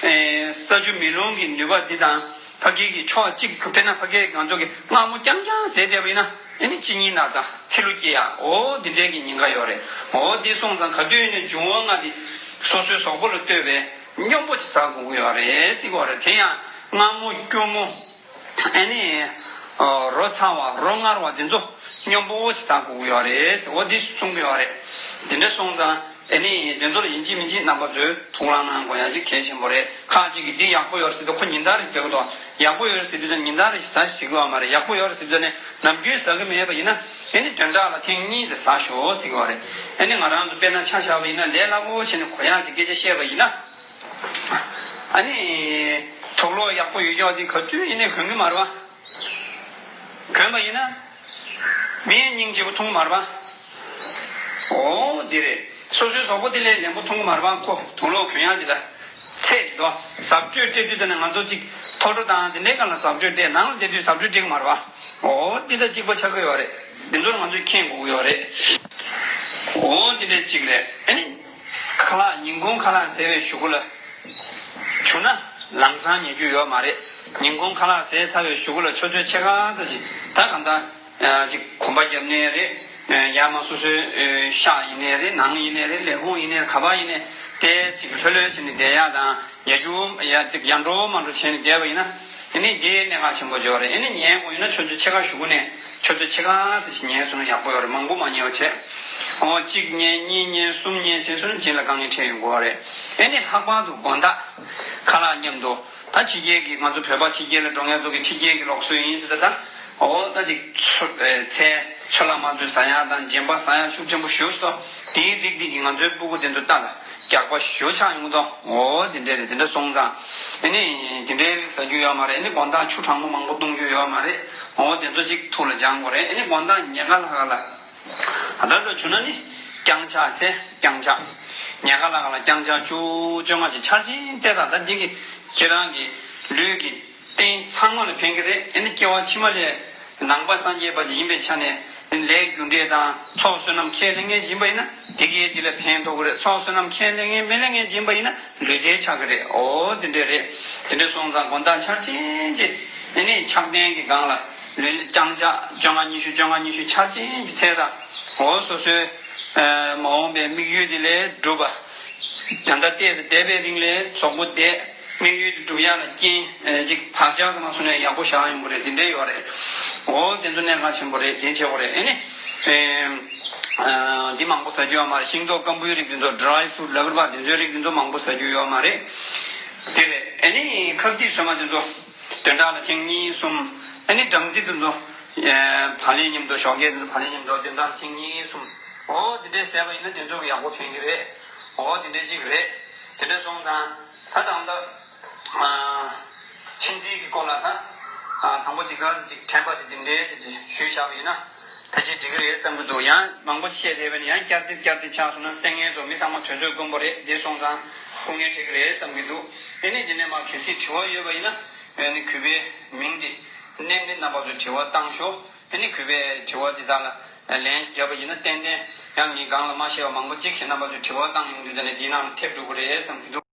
ས་ཆུ་མེ་རླུང་གི་ནུས་པ་འདི་དང་། ཕ་གི་གི་ཕྱོགས་གཅིག་དཔེར་ན་ཕ་གི་ང་ཚོ་གི་མངར་མོ་རྐྱང་རྐྱང་ཟས་བསྡད་པ་ཡིན་ན། ཨ་ནི་གཅིན་སྙི་ནག་དང་ཚིལ་ལུ་སྐྱེ་ཡ། འོ་འདི་འདྲའི་གི་ཉེན་ཁ་ཡོད་རེད། འོ་འདི་སོང་ཙང་ག་དུས་ནས་འབྱུང་བ་ལྔ་འདི་སོ་སོའི་གཟུགས་པོ་ལ་ལྟོས་པའི་སྙོམས་པོ་ཅིག་ཟ་དགོས་ཀྱི་ཡོད་རེད་ཟེར་གྱི་ཡོད་རེད། དེ་ཡང་མངར་མོ་སྐྱུར་མོ། ཨ་ནི། རོ་ཚ་བ་རོ་མངར་བ་འདི་ཚོ་སྙོམས་པོ་ཅིག་ཟ་དགོས་ཀྱི་ཡོད་རེད་ཟེར། འོ་འདི་གསུང་གི་ཡོད་རེད། འདི་འདྲ་སོང་ཙང་། ཨ་ནི་དེ་ཚོ་ལ་ཡིན་གཅིག་མིན་གཅིག་རྣམ་པ་ཚོས་ཐུགས་ལ་གནང་དགོས་ཡ་ཅིག་གལ་ཆེན་པོ་རེད། ཁ་ཅིག་གིས་འདི་ཡག་པོ་ཡོད་ཟེར་དུས་ཁོ་ཉིན་ལྟར་རེ་ཟེར་གི་འདུག་ཡག་པོ་ཡོད་ཟེར་དུས་ད་ཉིན་ལྟར་རེ་ཟ་ཟེར་གི་ཡོད་མ་རེད། ཡག་པོ་ཡོད་ཟེར་དུས་ནས་ནམ་རྒྱུན་ཟ་གི་མེད་པ་ཡིན་ན། ཨ་ནི་བདུན་ཕྲག་ལ་ཐེངས་གཉིས་ཙམ་ཟ་ཤོག་ཟེར་གི་ཡོད་རེད། ཨ་ནི་ང་རང་ཚོ་དཔེར་ན་ཆ་བཞག་པ་ཡིན་ན། ལས་སླ་པོ་བྱས་ནས་གོ་ཡག་ཅིག་སྐད་ཆ་བཤད་པ་ཡིན་ན། ཨ་ནི། དུག་ལོག་ཡག་པོ་ཡོད་ཀྱོག་དེ་ག་དུས་ཡིན་ནའི་གོན་གི་མ་རེད་པ། གོན་པ་ཡིན་ན། མིའི་སྙིང་རྗེ་པོ་མཐོང་མ་རེད་པ། འོ་འདི་རེད། སོ་སོའི་གཟུགས་པོ་དེ་ལས་ལེན་པོ་མཐོང་གི་མ་རེད་པ། ཁོ་དུག་ལོག་གོན་ཡག་དེ་ལ། ཚད་ཅིག་དོ། གཟབ་མཆོར་སྤྲས་དུས་དེ་ནས་ང་ཚོ་ཅིག་ཐོ་འགྲོ་དང་དེ་འདྲའི་སྒང་ལ་གཟབ་མཆོར་སྤྲས། ནང་ལ་བསྡད་དུས་གཟབ་མཆོར་སྤྲས་གི་མ་རེད་པ། འོ་འདི་དང་གཅིག་པ་ཆགས་ཀྱི་ཡོད་རེད། འདི་ཚོར་ང་ཚོས་མཁྱེན་དགོས་ཀྱི་ཡོད་རེད། འོ་འདི་འདྲའི་ཅིག་རེད། ཨ་ནི། ཁ་ལག་ཉིན་གུང་ཁ་ལག་ཟས་པའི་གཞུག་གུ་ལ། བྱུང་ན་ལམ་སང་ཉལ་རྒྱུ་ཡོད་མ་རེད། ཉིན་གུང་ཁ་ལག་ཟས་ཚར་བའི་གཞུག་གུ་ལ་ཆུ་ཚོད་ཕྱེད་ཀ་ཙམ་ཞིག་ད་གང་ལྟར་ཅིག་གོམ་པ་བརྒྱབ་ནའི་རེད། ཡར་མར་སོ་སོའི་ཤག་ཡིན་ནའི་རེད། ནང་ཡིན་ནའི་རེད། ལས་ཁུངས་ཡིན་ནའི་རེད། ག་པར་ཡིན་ནའི་དེ་ཅིག་ལྷོད་ལྷོད་བྱས་ནས་བསྡད་ཡག་དང་། ཡར་རྒྱུག་ཡར་ཡར་འགྲོ་མར་འགྲོ་བྱས་ནས་བསྡད་པ་ཡིན་ན། དེ་ནི་འདི་གནད་འགག་ཆེན་པོ་ཅིག་ཡོད་རེད། ཨ་ནི་ཉལ་དགོས་ཡིན་ན་ཆུ་ཚོད་ཕྱེད་ཀ་གཞུག་གུ་ནས་ཆུ་ཚོད་ཕྱེད་ཀ་ཙམ་ཞིག་ཉལ་སོང་ན་ཡག་པོ་ཡོད་རེད། མང་པོ་མ་ཉལ་བ་བྱས། འོ་གཅིག་ཉལ་གཉིས་ཉལ་གསུམ་ཉལ་བྱས་སོང་ན་རྗེས་ལ་དཀའ་ངལ་འཕྲད་ཡོང་གི་ཡོད་རེད། ཨ་ནི་ལྷག་པར་དུ་དགོང་དག་ཁ་ལག་མཉམ་དུ། ད་ཕྱི་རྒྱལ་གྱི་ང་ཚོ་བོད་པ་ཕྱི་རྒྱལ་ལ་འགྲོ་མཁན་ཚོ་གི་ཕྱི་རྒྱལ་གྱི་ལུགས་སྲོལ་ཡིན་ཟེར་ད། ད་འོ་ད་ཅིག་ཚོད་ཚལ་ཚོད་ལ་མ་ཚོད་ཟ་ཡག་དང་། རྗེན་པ་ཟ་ཡག་ཤུགས་ཆེན་པོ་ཞེ་པོ་ཅིག་འདུག་དེའི་རིགས་འདི་གིས་ང་ཚོའི་སྤུ་གུ་དེ་ཚོ་ལྟ་ད། རྒྱགས་པ་ཞེ་པོ་ཆགས་ཡོང་གི་འདུག་འོ་དེ་འདྲས་རེད། དེ་འདྲ་སོང་ཙང་། ཨ་ནི་དེ་འདྲའི་རིགས་ཟ་རྒྱུ་ཡོད་མ་རེད། ཨ་ནི་དགོང་དག་ཆུ་གྲང་མོ་མང་པོ་བཏུང་རྒྱུ་ཡོད་མ་རེད། འོ་དེ་ཚོ་ཅིག་ཐུགས་ལ་སྦྱང་དགོས་རེད། ཨ་ནི་དགོང་དག་ཉལ་ཁ་ལྷག་ལ། ད་ལྟ་བྱུང་ན་ནི་རྐྱང་ཕྱག་ཚེ་རྐྱང་ཕྱག་ཉལ་ཁ་ལྷག་ལ་རྐྱང་ཕྱག་བཅུ་བཅོ་ལྔ་ཅིག་ཆར་ཅན་ཚེ་དང་། ད་འདི་གི་ཁྱེད་རང་གི་ལུས་ཀྱི་སྟེང་ཚང་མ་ལ་ཕན་གྱི་རེད། ཨ་ནི་སྐྱེ་བ་ཕྱི་མ་ལས་ནང་པ་སངས་རྒྱས་པ་ཅིག་ཡིན་པའི་ཆ་ནས། ལས་རྒྱུ་འབྲས་དང་ཚོགས་བསོད་ནམས་ཁས་ལེན་མཁན་ཅིག་ཡིན་པ་ཡིན་ན། དེ་གིས་དེ་ལ་ཕན་ཐོགས་ཀྱི་རེད། ཚོགས་བསོད་ནམས་ཁས་ལེན་མཁན་མི་ལེན་མཁན་ཅིག་ཡིན་པ་ཡིན་ན་ལུས་རྩལ་ཆགས་ཀྱི་རེད། འོ་དེ་འདྲས་རེད། དེ་འདྲས་སོང་ཙང་དགོང་དག་ཆར་ཅན་ཅིག་ཨ་ནི་ཕྱག་གདན་གྱི་སྒང་ལ་ལུས་རྐྱང་ཕྱག་བཅོ་ལྔ་ཉི་ཤུ་བཅོ་ལྔ་ཉི་ཤུ་ཆར་ཅན་ཅིག་ཚེ་དང་། འོ་སོ་སོའི་མ་འོངས་པའི་དམིགས་ཡུལ་དེ་ལས་སྒྲུབ་པ། ད་ལྟ་བལྟས་ཚེ་འདས་པའི་རིང་ལ་རྫོགས་པོ་བསྡད། དམིགས་ཡུལ་དེ་སྒྲུབ་ཡག་ལ་རྐྱེན་ཅིག་བག་ཆགས་ཙམ་མ་སོང་ནས་ཡག་པོ་བཞག་ཡོང་གི་རེད། དེ་འདྲས་ཡོད་རེད། འོ་དེ་ཚོ་གནད་འགག་ཆེན་པོ་རེད། དེ་བྱེད་དགོས་རེད། ཨ་ནི། འདི་མང་པོ་ཟ་རྒྱུ་ཡོད་མ་རེད། ཤིང་ཏོག་སྐམ་པོའི་རིགས་དེ་ཚོ། ཌ་རའི་ཕུ་རུཊ་ལབ་ཀྱི་རེད་པ། དེ་ཚོའི་རིགས་དེ་ཚོ་མང་པོ་ཟ་རྒྱུ་ཡོད་མ་རེད། དེ་རེད། ཨ་ནི་ཁབ་ཏིག་ཚོད་མ་དེ་ཚོ་བདུན་ཕྲག་ལ་ཐེངས་གཉིས་གསུམ། ཨ་ནི་སྦྲང་རྩི་དེ་ཚོ་བག་ལེབ་མཉམ་དུ། ཞོགས་ཀས་དེ་ཚོ་བག་ལེབ་མཉམ་དུ་བདུན་ཕྲག་ལ་ཐེངས་གཉིས་གསུམ། འོ་དེ་འདྲས་ཟས་པ་ཡིན་ན་དེ་ཚོ་གི་ཡག་པོ་ཕན་གྱི་རེད། འོ་དེ་འདྲས་ཅིག་རེད། དེ་འདྲས་སོང་ཙང་ད་ད་ལྟ། ཨ། མཆིན་ཚད་ཀྱི་སྐོར་ལ་ད། ཨ། དང་པོ་འདི་ག་ཅིག་དྲན་པ་དེ་འདི་འདྲའི་དེ་ཅིག་ཞུས་བཞག་པ་ཡིན་ན། ཕལ་ཆེར་འགྲིག་གི་རེད་བསམ་གྱི་འདུག་ཡང་མང་པོ་བཤད་བསྡད་པ་ཡིན་ན་ཡང་བསྐྱར་དེབ་བསྐྱར་དེབ་ཆགས་སོང་ན། གསན་མཁན་ཚོ་མི་ཚང་མ་དུས་ཚོད་དཀོན་པོ་རེད། འདི་སོང་ཙང་སྐུ་ངལ་འཕྲད་ཀྱི་རེད་བསམ་གྱི་འདུག་ཨ་ནི་འདི་ནས་མར་གལ་སྲིད་དྲི་བ་ཡོད་པ་ཡིན་ན། ཨ་ནི་གུས་པས་མིང་འདི། ནས་ནི་རྣམ་པ་ཚོས་དྲི་བ་བཏང་ཤོག་དེ་ནི་གུས་པས་དྲི་བ་འདི་དག་ལ་ལན་བརྒྱབ་པ་ཡིན་ན་ཏན་ཏན་ཡང་ངས་སྒང་ལ་མ་བཤད་པ་མང་པོ་གཅིག་གིས་རྣམ་པ་ཚོས་དྲི་བ་བཏང་ཡོང་དུས་ཙམ་ནས་འདིའི་ནང་ལ་ཐེབས་འགྲོ་གི་རེད་བསམ་གྱི་འདུག